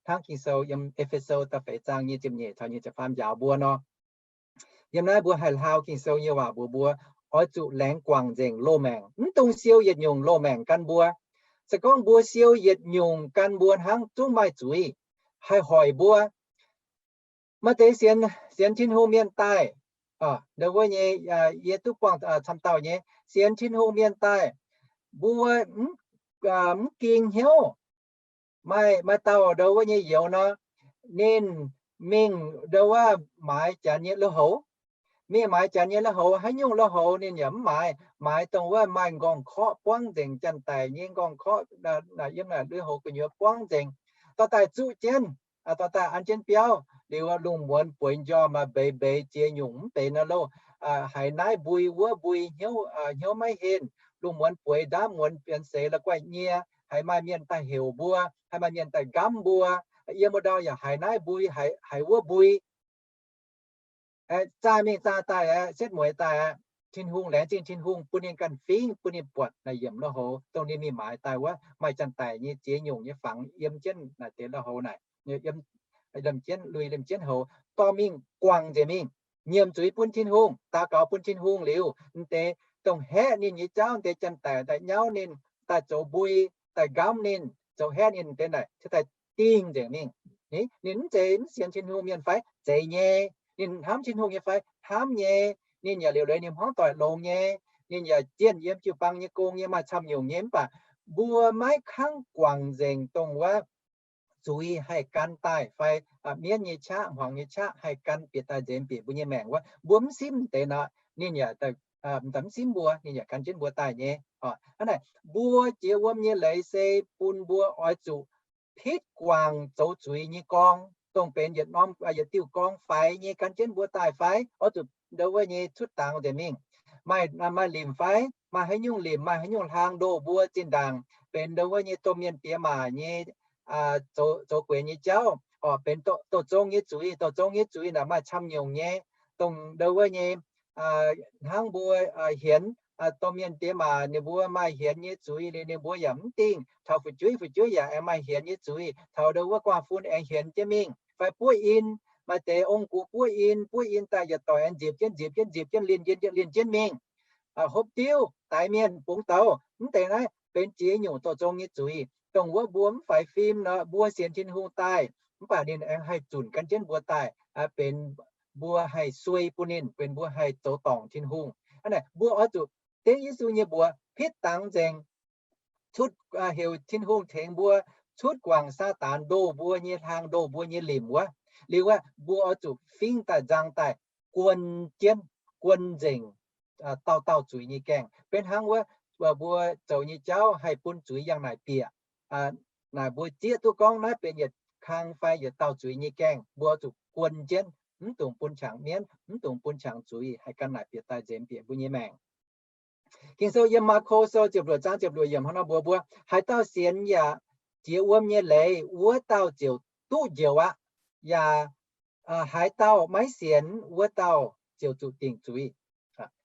Hnangv Ging-Sou yiem E^fe^so da'feix zaang nyic ziepc nyeic taux nyic ziepc faam njaaux mbuo nor, yiem naaiv mbuo haih hlau Ging-Sou nyei waac mbuox mbuo, oix zuqc laengz guangc nzengc loz-maengc, mv dungx siou yietc nyungc loz-maengc gan mbuo. Se gorngv mbuo siou yietc nyungc gan mbuo hnangv, zungv maaih zuiz haih hoic mbuo. Maaih deix sienx, sienx Tin-Hungh mienh daaih, ndau wuov nyei, yie duqv buangh camv dauh nyei sienx Tin-Hungh mienh daaih, mbuo mv ging hnyouv. Maaih, maaih dauh ndau wuov nyei youz nor, ninh mingh ndau wuov maaiz janx nyei lui-houx. Mingh maaiz janx nyei lui-houx, haaix nyungc lui-houx ninh yaac mv maaiz. Maaiz dongh wuov maaih nqorngv-korqv buangv nzengc, janx-daic nyei nqorngv-korqv yiem naaic lui-houx gu'nyuoz buangv nzengc. Dorh daaih zuqv jienv, dorh daaih an jienv biauv liuz, lungh muonz bueix njormh mbeix mbeix ziex nyungc mv benx nor loh. Haiz naaiv mbui wuov mbui, hnyouv, hnyouv maiv henh. Lungh muonz bueix ndaamv muonz bienx seix la'guaih nyie, haiz maaih mienh daaih heuc mbuo, haiz maaih mienh daaih nqamv mbuo. Yiem wuov ndau yaac haiz naaiv mbui, haiz wuov mbui. Zaah mingh zaah daaih aqv, setv mueiz daaih aqv. Tin-Hungh, laengz zingh Tin-Hungh bun ninh ganh fingx, bun ninh buatc naaic yiemc lui-houx, dongh ninh mingh maaiz daaih wuov maaih janx-daic nyei ziex nyungc nyei fangx yiem jienv naaic deix lui-houx naaic, liemh jienv lui, liemh jienv houx, dorh mingh guangc nzengc mingh, nyiemc zuiz bun Tin-Hungh, daux gaux bun Tin-Hungh liuz, deix dongh haeqv ninh nyei jauv, deix janx-daic daaih nyauv ninh, daaih zoux mbui, daaih nqamv ninh, zoux haeqv ninh deix naaic, daaih dingh nzengc mingh. Ninh mv zeiz mv sienx Tin-Hungh mienh fai? Zeiz nyei. Ninh hnamv Tin-Hungh nyei fai? Hnamv nyei. Ninh yaac liuc leiz ninh hmuangv doic longx nyei. Ninh yaac zienh yiem jiu-baang nyei gong nyei, maaih camv nyungc nyei. Mv baac mbuo maiv kangv guangc nzengc dongh wuov zuiz haih gan daaih fai mienv nyei qaqv, hmuangx nyei qaqv haih gan bieqc daaih nzengc bieqc mbuo nyei maengc wuov, mbuo mv simv deix nor, ninh yaac mv simv mbuo, ninh yaac gan jienv mbuo daaih nyei. Hnangv naaic, mbuo jiex wuom nyei leiz se bun mbuo oix zuqc pitv guangc zoux zuiz nyei gorngv, dongh benx yietc norm, yietc diuh gorngv faix nyei gan jienv mbuo daaih fai? Oix zuqc ndau wuov nyei cuotv dangx nzengc mingh. Maaih, maaih limc fai? Maaih haaix nyungc limc, maaih haaix nyungc hlaang ndoh mbuo zinh ndaangc benx ndau wuov nyei domh mienh diex maac nyei zoux gueix nyei jauv, orqc, benx doh zong nyei zuiz. Doh zong nyei zuiz naaic maaih camv nyungc nyei, dongh ndau wuov nyei hnangv mbuo hienx domh mienh diex maac, ninh mbuo maaih hienx nyei zuiz liuz, ninh mbuo yaac mv dingh. Taux fu'jueiv, fu'jueiv yaac aengx maaih hienx nyei zuiz. Taux ndau wuov guaav fun aengx hienx jienv mingh. Fai buov in, maaih deix ong-gux buov in, buov in daaih yietc doic aengx nzipc jienv, nzipc jienv, nzipc jienv, linh jienv, linh jienv mingh. Hopv diuv, daix mienh, bungx douz, mv deix naaiv benx ziex nyungc doh zong nyei zuiz, dongh wuov mbuo mv faix fim nor, mbuo sienx Tin-Hungh daaih, mv baac ninh aengx haih zunc gan jienv mbuo daaih, benx mbuo haih suei bun ninh, benx mbuo haih zoux dorngc Tin-Hungh. Hnangv naaic, mbuo oix zuqc dengv Yesu nyei mbuox pitv dangx nzengc, cuotv, heuc Tin-Hungh tengx mbuo cuotv guangc Saadaan ndoh mbuo nyei hlaang, ndoh mbuo nyei limc wuov. Liuz wuov, mbuo oix zuqc fingv daaih nzang daaih guon jienv, guon nzengc dauh dauh zuiz nyei gaengh. Benx hnangv wuov mbuo zoux nyei jauv haih bun zuiz yangh naaic bieqc. Naaic mbuo zieqv duqv gorngv naaiv benx yietc kang fai yietc dauh zuiz nyei gaengh, mbuo zuqc guon jienv, mv dungx bun qangx mienv, mv dungx bun qangx zuiz haih gan naaic bieqc daaih nzemx bieqc mbuo nyei maengc. Ging-Sou yiem Maako Sou ziepc luoqc zaang ziepc luoqc yiemc hnangv nor mbuox mbuo, haaix dauh sienx yaac jiex wuom nyei leiz, wuov dauh ziouc duqv njoux aqv. Yaac haaix dauh maiv sienx, wuov dauh ziouc zuqc dingc zuiz.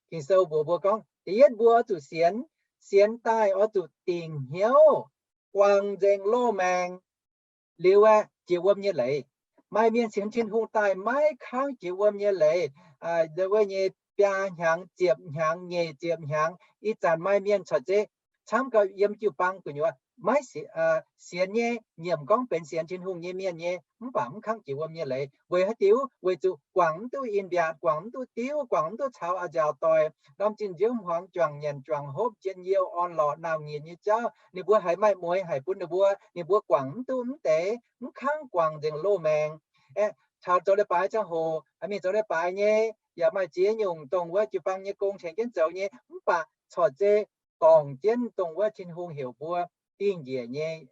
Ging-Sou mbuox mbuo gorngv, da'yietv mbuo oix zuqc sienx. Sienx daaih oix zuqc dingc hnyouv, guangc nzengc loz-maengc, liuz aeqv, jiex wuom nyei leiz. Maaih mienh sienx Tin-Hungh daaih maiv kangv jiex wuom nyei leiz, ndau wuov nyei biaa hnyangx, ziepc hnyangx, nyic ziepc hnyangx. Ih zanc maaih mienh corc zeiz camv gauh yiem jiu-baang gu'nyuoz maiv sienx nyei, nyiemc gorngv benx sienx Tin-Hungh nyei mienh nyei, mv baac mv kangv jiex wuom nyei leiz. Weic haaix diuc? Weic zuqc guangc mv duqv in-mbiaatc, guangc mv duqv diuv, guangc mv duqv caux a'nziaauc doic, ndorm zinh nziouv hmuangx juangc nyanc juangc hopv, njien-youh orn-lorqc, nauc-nyitc nyei jauv ninh mbuo haiz maaih mueix haic bun ninh mbuo, ninh mbuo guangc mv duqv mv deix, mv kangv guangc nzengc loz-maengc. Aeqv, taux zoux leiz-baaix ziangh hoc, mingh zoux leiz-baaix nyei, yaac maaih ziex nyungc dongh wuov jiu-baang nyei gong tengx jienv zoux nyei, mv baac corc zeiz dorngc jienv dongh wuov Tin-Hungh heuc mbuo dingh njiec nyei,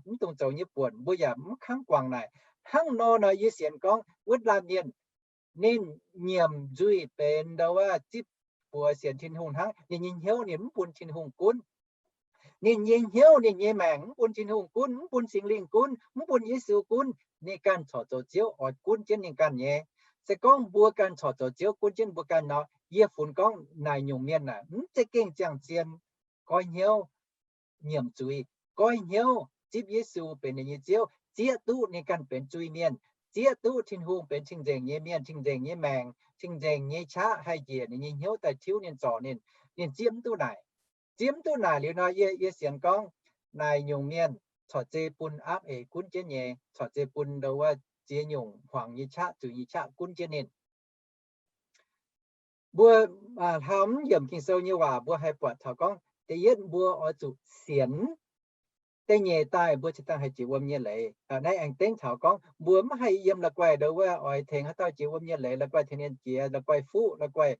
mv dungx zoux nyei buonc, mbuo yaac mv kangv guangc naaic. Hnangv nor nor yie sienx gorngv wuov laanh mienh, ninh nyiemc nzuih benx ndau wuov zipv buoz sienx Tin-Hungh hnangv. Ninh nyei hnyouv ninh mv bun Tin-Hungh gunv. Ninh nyei hnyouv, ninh nyei maengc mv bun Tin-Hungh gunv, mv bun Singx Lingh gunv, mv bun Yesu gunv. Ninh ganh corc zoux Ziouv oix gunv jienv ninh ganh nyei. Se gorngv mbuo ganh corc zoux Ziouv gunv jienv mbuo ganh nor, yie funx gorngv naaic nyungc mienh naaic mv zeiz gengh ziangh zien goiv hnyouv nyiemc zuiz, goiv hnyouv zipv Yesu benx ninh nyei Ziouv, zieqv duqv ninh ganh benx zuiz-mienh, zieqv duqv Tin-Hungh benx cing-nzengc nyei mienh, cing-nzengc nyei maengc, cing-nzengc nyei qaqv haih njiec ninh nyei hnyouv daaih tiuv ninh, zorc ninh. Ninh zieqv mv duqv naaic. Zieqv mv duqv naaic liuz nor, yie, yie sienx gorngv naaic nyungc mienh corc zeiz bun aapv eix gunv jienv nyei, corc zeiz bun ndau wuov ziex nyungc hmuangx nyei qaqv, zuiz nyei qaqv gunv jienv ninh. Mbuo hlauv mv yiemc Ging-Sou nyei waac mbuo haih buatc taux gorngv da'yietv mbuo oix zuqc sienx. Da'nyeic daaih mbuo cingx daaih haih jiex wuom nyei leiz. Naaiv aengx dengv taux gorngv mbuo mv haih yiem la'guaih ndau wuov oix tengx haaix dauh jiex wuom nyei leiz, la'guaih tengx ninh jiex, la'guaih fuqv, la'guaih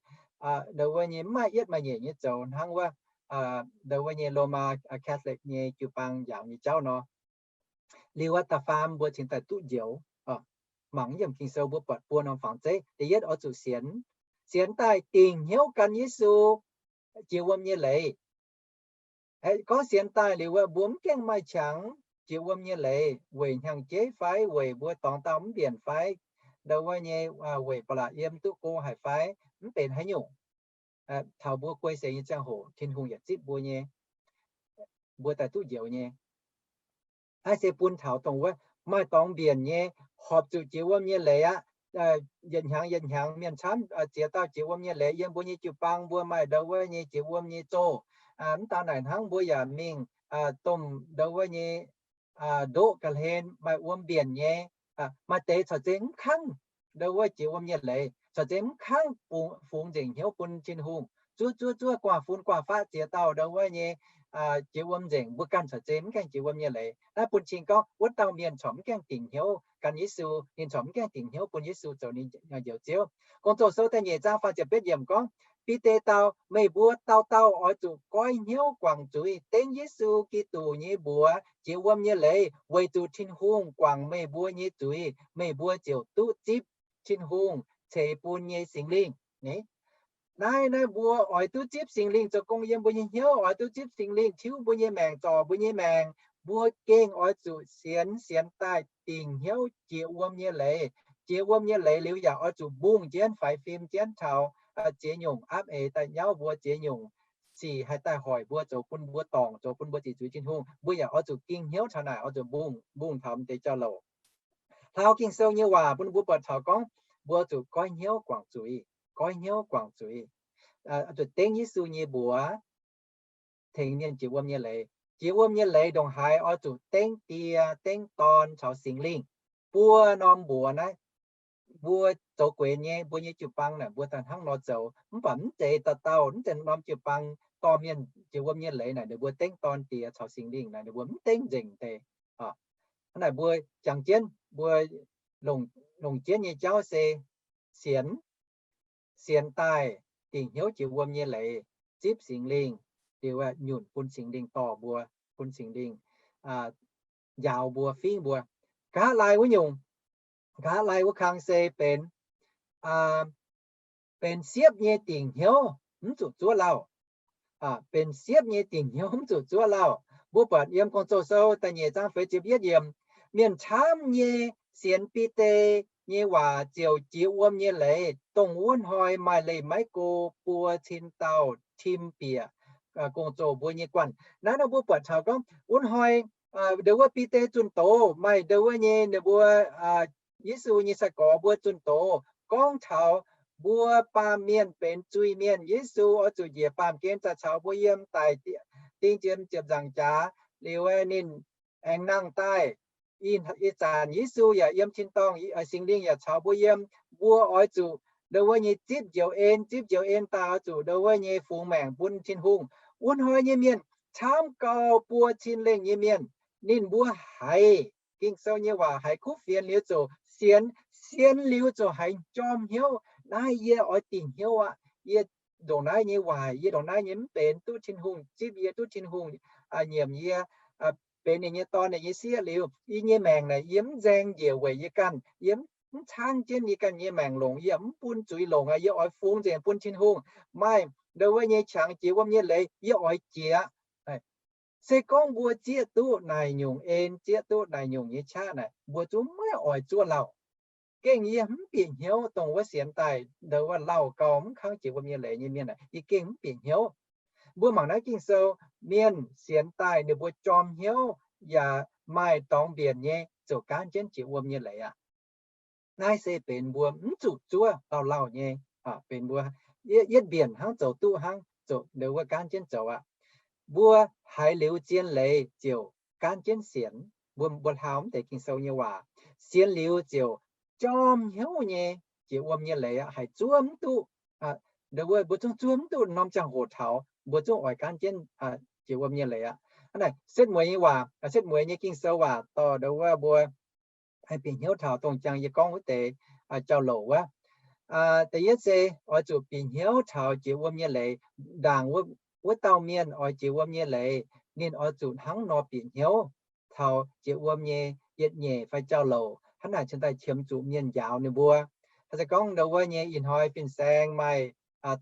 ndau wuov nyei mv maaih yietv maaih nyeic nyei zoux hnangv wuov ndau wuov nyei Lomaa Catholic nyei jiu-baang njaaux nyei jauv nor. Liuz aqv, da'faam mbuo cingx daaih duqv njoux. Mangc yiem Ging-Sou mbuo buatc buo norm fangx zeiv. Da'yietv oix zuqc sienx. Sienx daaih dingc hnyouv gan Yesu jiex wuom nyei leiz. Gorngv sienx daaih liuz wuov mbuo mv gaengh maaih qangx jiex wuom nyei leiz, weic hnyangx-jeiv fai weic mbuo dorngx dauh mv mbienc fai ndau wuov nyei weic ba'laqc yiem duqv go haic fai mv benx haaix nyungc. Taux mbuo guei seix nyei ziangh hoc Tin-Hungh yaac zipv mbuo nyei, mbuo daaih duqv njoux nyei. Naaiv se bun taux dongh wuov maaih dorngx mbienc nyei, horpc zuqc jiex wuom nyei leiz aqv. Yietc hnyangx yietc hnyangx mienh camv ziex dauh jiex wuom nyei leiz. Yiem mbuo nyei jiu-baang mbuo maaih ndau wuov nyei jiex wuom nyei zoh. Mv daan naaic hnangv mbuo yaac mingh domh ndau wuov nyei ndoqv ga'hlen maaih wuom mbienc nyei. Maaih deix corc zeiz mv kangv ndau wuov jiex wuom nyei leiz, corc zeiz mv kangv fungx nzengc hnyouv bun Tin-Hungh. Zuov zuov zuov guaav fun guaav faqv ziex dauh ndau wuov nyei jiex wuom nzengc, mbuo ganh corc zeiz mv gaengh jiex wuom nyei leiz. Naaiv bun cing gorngv wuov dauh mienh corc mv gaengh dingc hnyouv gan Yesu, ninh corc mv gaengh dingc hnyouv bun Yesu zoux ninh njoux Ziouv. Gong-Zoh sou da'nyeic zaang faah ziepc betv yiemc gorngv, Bide dau, meih mbuo dauh dauh oix zuqc goiv hnyouv guangc zuiz dengv Yesu Giduc nyei mbuox jiex wuom nyei leiz, weic zuqc Tin-Hungh guangc meih mbuo nyei zuiz, meih mbuo ziouc duqv zipv Tin-Hungh ceix bun nyei Singx Lingh. Naaiv, naaiv mbuo oix duqv zipv Singx Lingh zoux gong yiem mbuo nyei hnyouv, oix duqv zipv Singx Lingh tiuv mbuo nyei maengc, zorc mbuo nyei maengc. Mbuo gengh oix zuqc sienx, sienx daaih dingc hnyouv jiex wuom nyei leiz. Jiex wuom nyei leiz liuz yaac oix zuqc mbungh jienv, faix fim jienv taux ziex nyungc aapv eix daaih nyauv mbuo, ziex nyungc sic haih daaih hoic mbuo, zoux bun mbuo dorngc, zoux bun mbuo ziqc zuiz Tin-Hungh. Mbuo yaac oix zuqc ging hnyouv taux naaic, oix zuqc mbungh, mbungh taux m'deix jauv-louc. Hlauv Ging-Sou nyei waac bun mbuo buatc taux gorngv mbuo zuqc goiv hnyouv guangc zuiz, goiv hnyouv guangc zuiz, zuqc dengv Yesu nyei mbuox tengx mienh jiex wuom nyei leiz. Jiex wuom nyei leiz ndongc haaix oix zuqc dengv Die, dengv Dorn caux Singx Lingh. Buo norm mbuox naaiv mbuo zoux guenx nyei, mbuo nyei jiu-baang naaic mbuo daaih hnangv nor zoux, mv baac mv zeiz dauh dauh, mv zeiz norm jiu-baang dorh mienh jiex wuom nyei leiz naaic ninh mbuo dengv Dorn, Diex caux Singx Lingh naaic ninh mbuo mv dengv nzengc deix. Hnangv naaic mbuo jangx jienv, mbuo longc jienv nyei jauv se sienx, sienx daaih dingc hnyouv jiex wuom nyei leiz, zipv Singx Lingh, liuz nyunc bun Singx Lingh dorh mbuo, bun Singx Lingh njaaux mbuo, fingv mbuo. Nqa'haav laai wuov nyungc, nqa'haav laai wuov kang se benx, benx siepv nyei dingc hnyouv, mv zuqc zuov lauh. Benx siepv nyei dingc hnyouv mv zuqc zuov lauh. Mbuo buatc yiem Gong-Zoh sou da'nyeic zaang feix ziepc yietv yiemc, mienh camv nyei sienx Bide nyei waac ziouc jiex wuom nyei leiz, dongh wuov hnoi maaih leih maiv go buo cin dauh tim bieqc gong-zoh mbuo nyei guanh. Naaiv nor mbuo buatc taux gorngv wuov hnoi ndau wuov Bide zunh doz, maaih ndau wuov nyei ninh mbuo Yesu nyei sai-gorx mbuo zunh doz gorngv taux mbuo baamh mienh benx zuiz-mienh, Yesu oix zuqc njiec baamh gen daaih caux mbuo yiem daic ding ziepc nzaangc jaax. Liuz ninh aengx nangh daaih. Ih zanc Yesu yaac yiem tin-dorngh, Singx Lingh yaac caux mbuo yiem. Mbuo oix zuqc ndau wuov nyei zipv njoux en, zipv njoux en daaih oix zuqc ndau wuov nyei fungx maengc bun Tin-Hungh. Wuov hnoi nyei mienh camv gau buo cin lengh nyei mienh, ninh mbuo haiz Ging-Sou nyei waac, haiz kuv fienx liuz ziouc sienx, sienx liuz ziouc haiz jorm hnyouv, naaiv yie oix dingc hnyouv aqv. Yie ndongc naaiv nyei waaic, yie ndongc naaiv nyei mv benx duqv Tin-Hungh zipv yie, duqv Tin-Hungh nyiemc yie, benx ninh nyei dorn, ninh nyei sieqv liuz, yie nyei maengc naaic yie mv nzaeng njiec weic yie ganh, yie mv caangv jienv yie ganh nyei maengc longc, yie mv bun zuiz longc aqv. Yie oix fungx nzengc bun Tin-Hungh. Maaih ndau wuov nyei qangx jiex wuom nyei leiz yie oix jiex. Se gorngv mbuo zieqv duqv naaic nyungc en, zieqv duqv naaic nyungc nyei qaqv naaic, mbuo zungv maiv oix zuov lauh. Gengh yie mv bieqc hnyouv dongh wuov sienx daaih ndau wuov lauh gau mv kangv jiex wuom nyei leiz nyei mienh aah, yie gengh mv bieqc hnyouv. Mbuo mangc naaiv Ging-Sou, mienh sienx daaih ninh mbuo jorm hnyouv yaac maaih dorngx mbienc nyei ziouc gaanv jienv jiex wuom nyei leiz aqv. Naaiv se benx mbuo mv zuqc zuov lauh lauh nyei, benx mbuo yietv mbienc hnangv zoux duqv hnangv, zoux ndau wuov gaanv jienv zoux aqv. Mbuo haiz liuz zien leiz ziouc gaanv jienv sienx. Mbuo, mbuo hlaau mv deix Ging-Sou nyei waac, sienx liuz ziouc jorm hnyouv nyei jiex wuom nyei leiz aqv, haiz zuov mv duqv. Ndau wuov mbuo zungv zuov mv duqv norm ziangh hoc taux, mbuo zungv oix gaanv jienv jiex wuom nyei leiz aqv. Hnangv naaic setv mueiz nyei waac, setv mueiz nyei Ging-Sou waac dorh ndau wuov mbuo bieqc hnyouv taux dongh jangx yie gorngv wuov deix jauv-louc wuov. Da'yietv se oix zuqc bieqc hnyouv taux jiex wuom nyei leiz. Ndaangc wuov dauh mienh oix jiex wuom nyei leiz, ninh oix zuqc hnangv nor bieqc hnyouv taux jiex wuom nyei yietc nyeic fai jauv-louc, hnangv naaic cingx daaih qiemx zuqc mienh njaaux ninh mbuo. Haaix zanc gorngv ndau wuov nyei ih hnoi fin-saeng maaih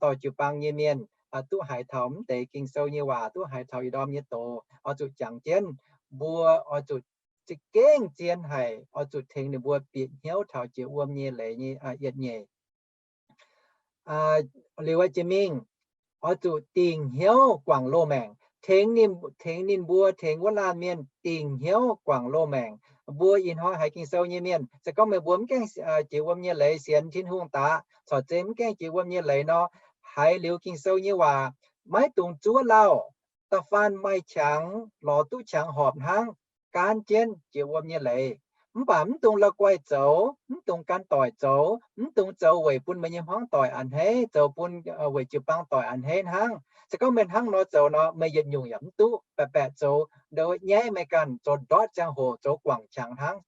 dorh jiu-baang nyei mienh duqv haiz taux mv deix Ging-Sou nyei waac, duqv haiz taux ih ndorm nyei doz, oix zuqc jangx jienv. Mbuo oix zuqc za'gengh zien haic, oix zuqc tengx ninh mbuo bieqc hnyouv taux jiex wuom nyei leiz nyei yietc nyeic. Liuz jiex mingh, oix zuqc dingc hnyouv guangc loz-maengc, tengx ninh, tengx ninh mbuo, tengx wuov laanh mienh dingc hnyouv guangc loz-maengc. Mbuo ih hnoi haiz Ging-Sou nyei mienh, se gorngv meih mbuo mv gaengh jiex wuom nyei leiz sienx Tin-Hungh daaih, corc zeiz mv gaengh jiex wuom nyei leiz nor, haiz liuz Ging-Sou nyei waac, maiv dungx zuov lauh. Da'faanh maaih qangx, lorz duqv qangx horpc hnangv, gaanv jienv jiex wuom nyei leiz. Mv baac mv dungx la'guaih zoux, mv dungx gan doic zoux, mv dungx zoux weic bun meih nyei hmuangv doic a'hneiv, zoux bun weic jiu-baang doic a'hneiv hnangv. Se gorngv meih hnangv nor zoux nor, meih yietc nyungc yaac mv duqv, baeqc baeqc zoux ndau nyaiv meih ganh, zoux ndortv ziangh hoc zoux guangc qangx hnangv.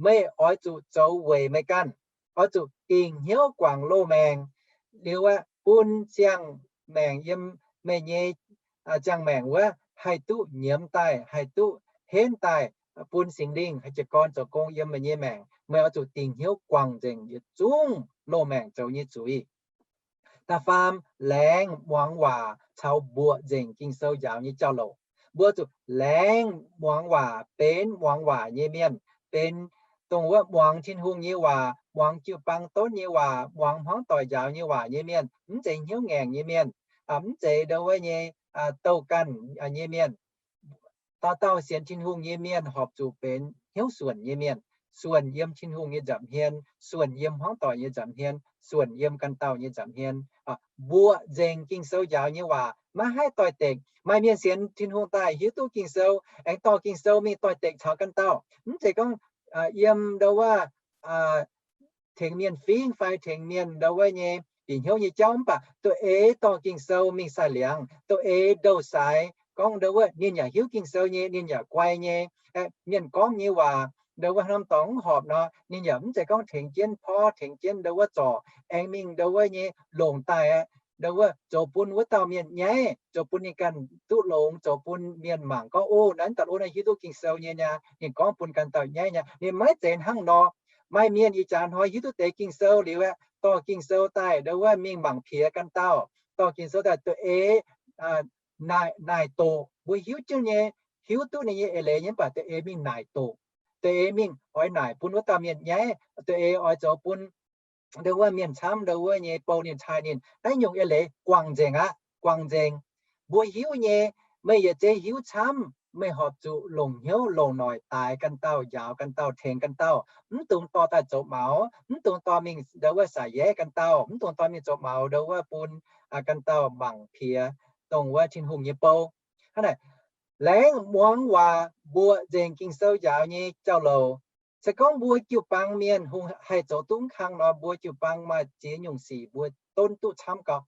Meih oix zuqc zoux weic meih ganh, oix zuqc dingc hnyouv guangc loz-maengc, liuz aeqv, bun ziangh maengc yiem meih nyei ziangh maengc wuov haih duqv nyiemz daaih, haih duqv henv daaih, bun Singx Lingh haih jiez gorn zoux gong yiem meih nyei maengc. Meih oix zuqc dingc hnyouv guangc nzengc yietc zungv loz-maengc zoux nyei zuiz. Da'faam, laengz muangx waac caux mbuoqc nzengc Ging-Sou njaaux nyei jauv-louc. Mbuo zuqc laengz muangx waac, benx muangx waac nyei mienh, benx dongh wuov muangx Tin-Hungh nyei waac, muangx jiu-baang donv nyei waac, muangx hmuangv doic njaaux nyei waac nyei mienh, mv zeiz hnyouv ngaengc nyei mienh, mv zeiz ndau wuov nyei douh ganh nyei mienh. Dauh dauh sienx Tin-Hungh nyei mienh horpc zuqc benx hnyouv suonc nyei mienh, suonc yiem Tin-Hungh nyei nza'hmien, suonc yiem hmuangv doic nyei nza'hmien, suonc yiem ganh dauh nyei nza'hmien. Mbuoqc nzengc Ging-Sou njaaux nyei waac, maiv haih doix-dekc. Maaih mienh sienx Tin-Hungh daaih hiuv duqv Ging-Sou, aengx dorh Ging-Sou mingh doix-dekc caux ganh dauh. Mv zeiz gorngv yiem ndau wuov tengx mienh fingv fai tengx mienh ndau wuov nyei bieqc hnyouv nyei jauv, mv baac doix-eix dorh Ging-Sou mingh sai-liangx, doix-eix ndouh saaix gorngv ndau wuov ninh yaac hiuv Ging-Sou nyei, ninh yaac guai nyei. Mienh gorngv nyei waac ndau wuov norm dorngx mv horpc nor, ninh yaac mv zeiz gorngv tengx jienv porv, tengx jienv ndau wuov zorc, aengx mingh ndau wuov nyei longc daaih aqv. ndo wuov zoux bun wuov dauh mienh nyaiv, zoux bun ninh ganh duqv longx, zoux bun mienh mangc gorngv, O, naaiv dauh lo naaiv hiuv duqv Ging-Sou nyei niaa, ninh gorngv bun ganh dauh nyaiv niaa. Ninh maiv zeiz hnangv nor. Maaih mienh ih jaax hnoi hiuv duqv deix Ging-Sou liuz aeqv, dorh Ging-Sou daaih ndo wuov mingh mangc piex ganh dauh, dorh Ging-Sou daaih da'eix naaic, naaic doqc. Mbuo hiuv jienv nyei, hiuv duqv ninh nyei eix leiz nyei, mv baac da'eix mingh naaic doqc, da'eix mingh oix naaic bun wuov dauh mienh nyaiv, da'eix oix zoux bun ndo wuov mienh camv ndo wuov nyei bou ninh, cai ninh. Naaiv nyungc eix leiz guangc nzengc aqv, guangc nzengc. Mbuo hiuv nyei, meih yietc zeiv hiuv camv, meih horpc zuqc longc hnyouv longc noic daaix ganh dauh, njaaux ganh dauh, tengx ganh dauh. Mv dungx dorh daaih zoux maux, mv dungx dorh mingh ndo wuov saax yaev ganh dauh, mv dungx dorh mingh zoux maux ndo wuov bun ganh dauh mangc piex dongh wuov Tin-Hungh nyei bou. Hnangv naaic, laengz muangx waac, mbuoqc nzengc Ging-Sou njaaux nyei jauv-louc. Se gorngv mbuo jiu-baang mienh hungh haih zoux duqv mv kang nor, mbuo jiu-baang maaih ziex nyungc sic mbuo donv duqv camv gau.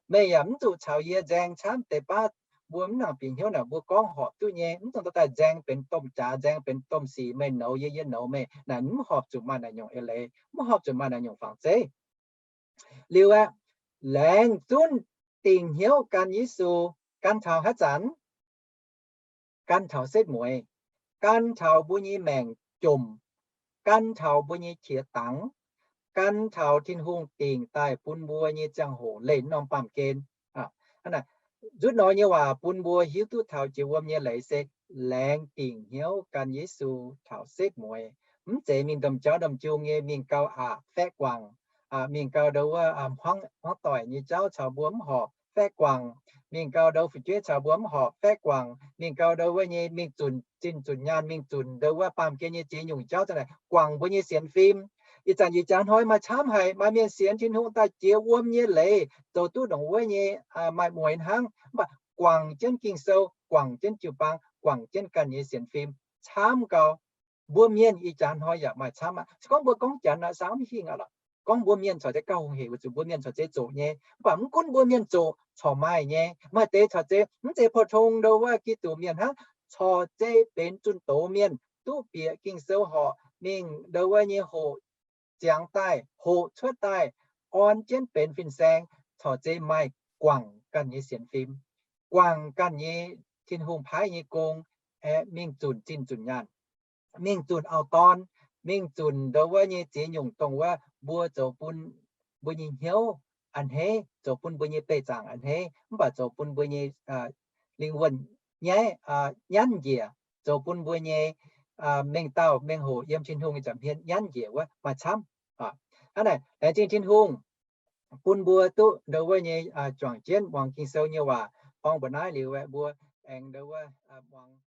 Meih yaac mv zuqc caux yie nzaeng camv deix baav. Mbuo mv nangc bieqc hnyouv naaic, mbuo gorngv horpc duqv nyei, mv dungx dorh daaih nzaeng benx domh jaax, nzaeng benx domh sic, meih nouz yie, yie nouz meih. Naaic mv horpc zuqc maaih naaic nyungc eix leiz, mv horpc zuqc maaih naaic nyungc fangx zeiv. Liuz aeqv, laengz zunv dingc hnyouv gan Yesu, gan taux haaix zanc? Gan taux setv mueiz, gan taux mbuo nyei maengc jomc, gan taux mbuo nyei qiex dangx, gan taux Tin-Hungh dingc daaih bun mbuo nyei ziangh hoc leih norm baamh gen. Nzutv nor nyei waac bun mbuo hiuv duqv taux jiex wuom nyei leiz se laengz dingc hnyouv gan Yesu taux setv mueiz. Mv zeiz mingh domh jauv domh jung nyei mingh gau aqc faeqv guangc, mingh gau ndo wuov hmuangv doic nyei jauv caux mbuo mv horpc faeqv guangc, mingh gau ndo fu'jueiv caux mbuo mv horpc faeqv guangc, mingh gau ndo wuov nyei mingh zunc zinh zunc nyaanh, mingh zunc ndo wuov baamh gen nyei ziex nyungc jauv za'naaic guangc mbuo nyei sienx fim. Ih zanc ih jaax hnoi maaih camv haic, maaih mienh sienx Tin-Hungh daaih jiex wuom nyei leiz, zoux duqv ndongc wuov nyei maaih mueiz hnangv, mv baac guangc jienv Ging-Sou, guangc jienv jiu-baang, guangc jienv ganh nyei sienx fim camv gau. Mbuo mienh ih jaax hnoi yaac maaih camv aqv. Se gorngv mbuo gorngv Janx naaic, saauv mv hingh aqv lorqc. Gorngv mbuo mienh corc zeiz gauh hungh hec weic zuqc mbuo mienh corc zeiz zoqc nyei, mv baac mv gunv mbuo mienh zoqc, corc maaih nyei. Maaih deix corc zeiz mv zeiz pou-tong ndo wuov Giduc mienh hnangv, corc zeiz benx zunh doz mienh, duqv bieqc Ging-Sou horc mingh ndo wuov nyei hoqc ziangx daaih, hoqc cuotv daaih, orn jienv benx fin-saeng, corc zeiz maaih guangc ganh nyei sienx fim, guangc ganh nyei Tin-Hungh paaiv nyei gong, aeqv, mingh zunc zinh zunc nyaanh, mingh zunc auv-dorn, mingh zunc ndo wuov nyei ziex nyungc dongh wuov mbuo zoux bun mbuo nyei hnyouv a'hneiv, zoux bun mbuo nyei beih zaangc a'hneiv, mv baac zoux bun mbuo nyei lingh wuonh nyaiv, nyanv njiec, zoux bun mbuo nyei mengh dauh mengh hoc yiem Tin-Hungh nyei nza'hmien nyanv njiec wuov maaih camv. Hnangv naaic, laengz zingh Tin-Hungh bun mbuo duqv ndo wuov nyei juangc jienv muangx Ging-Sou nyei waac. Borngz mbuo naaiv liuz aeqv, mbuo aengx ndo wuov muangx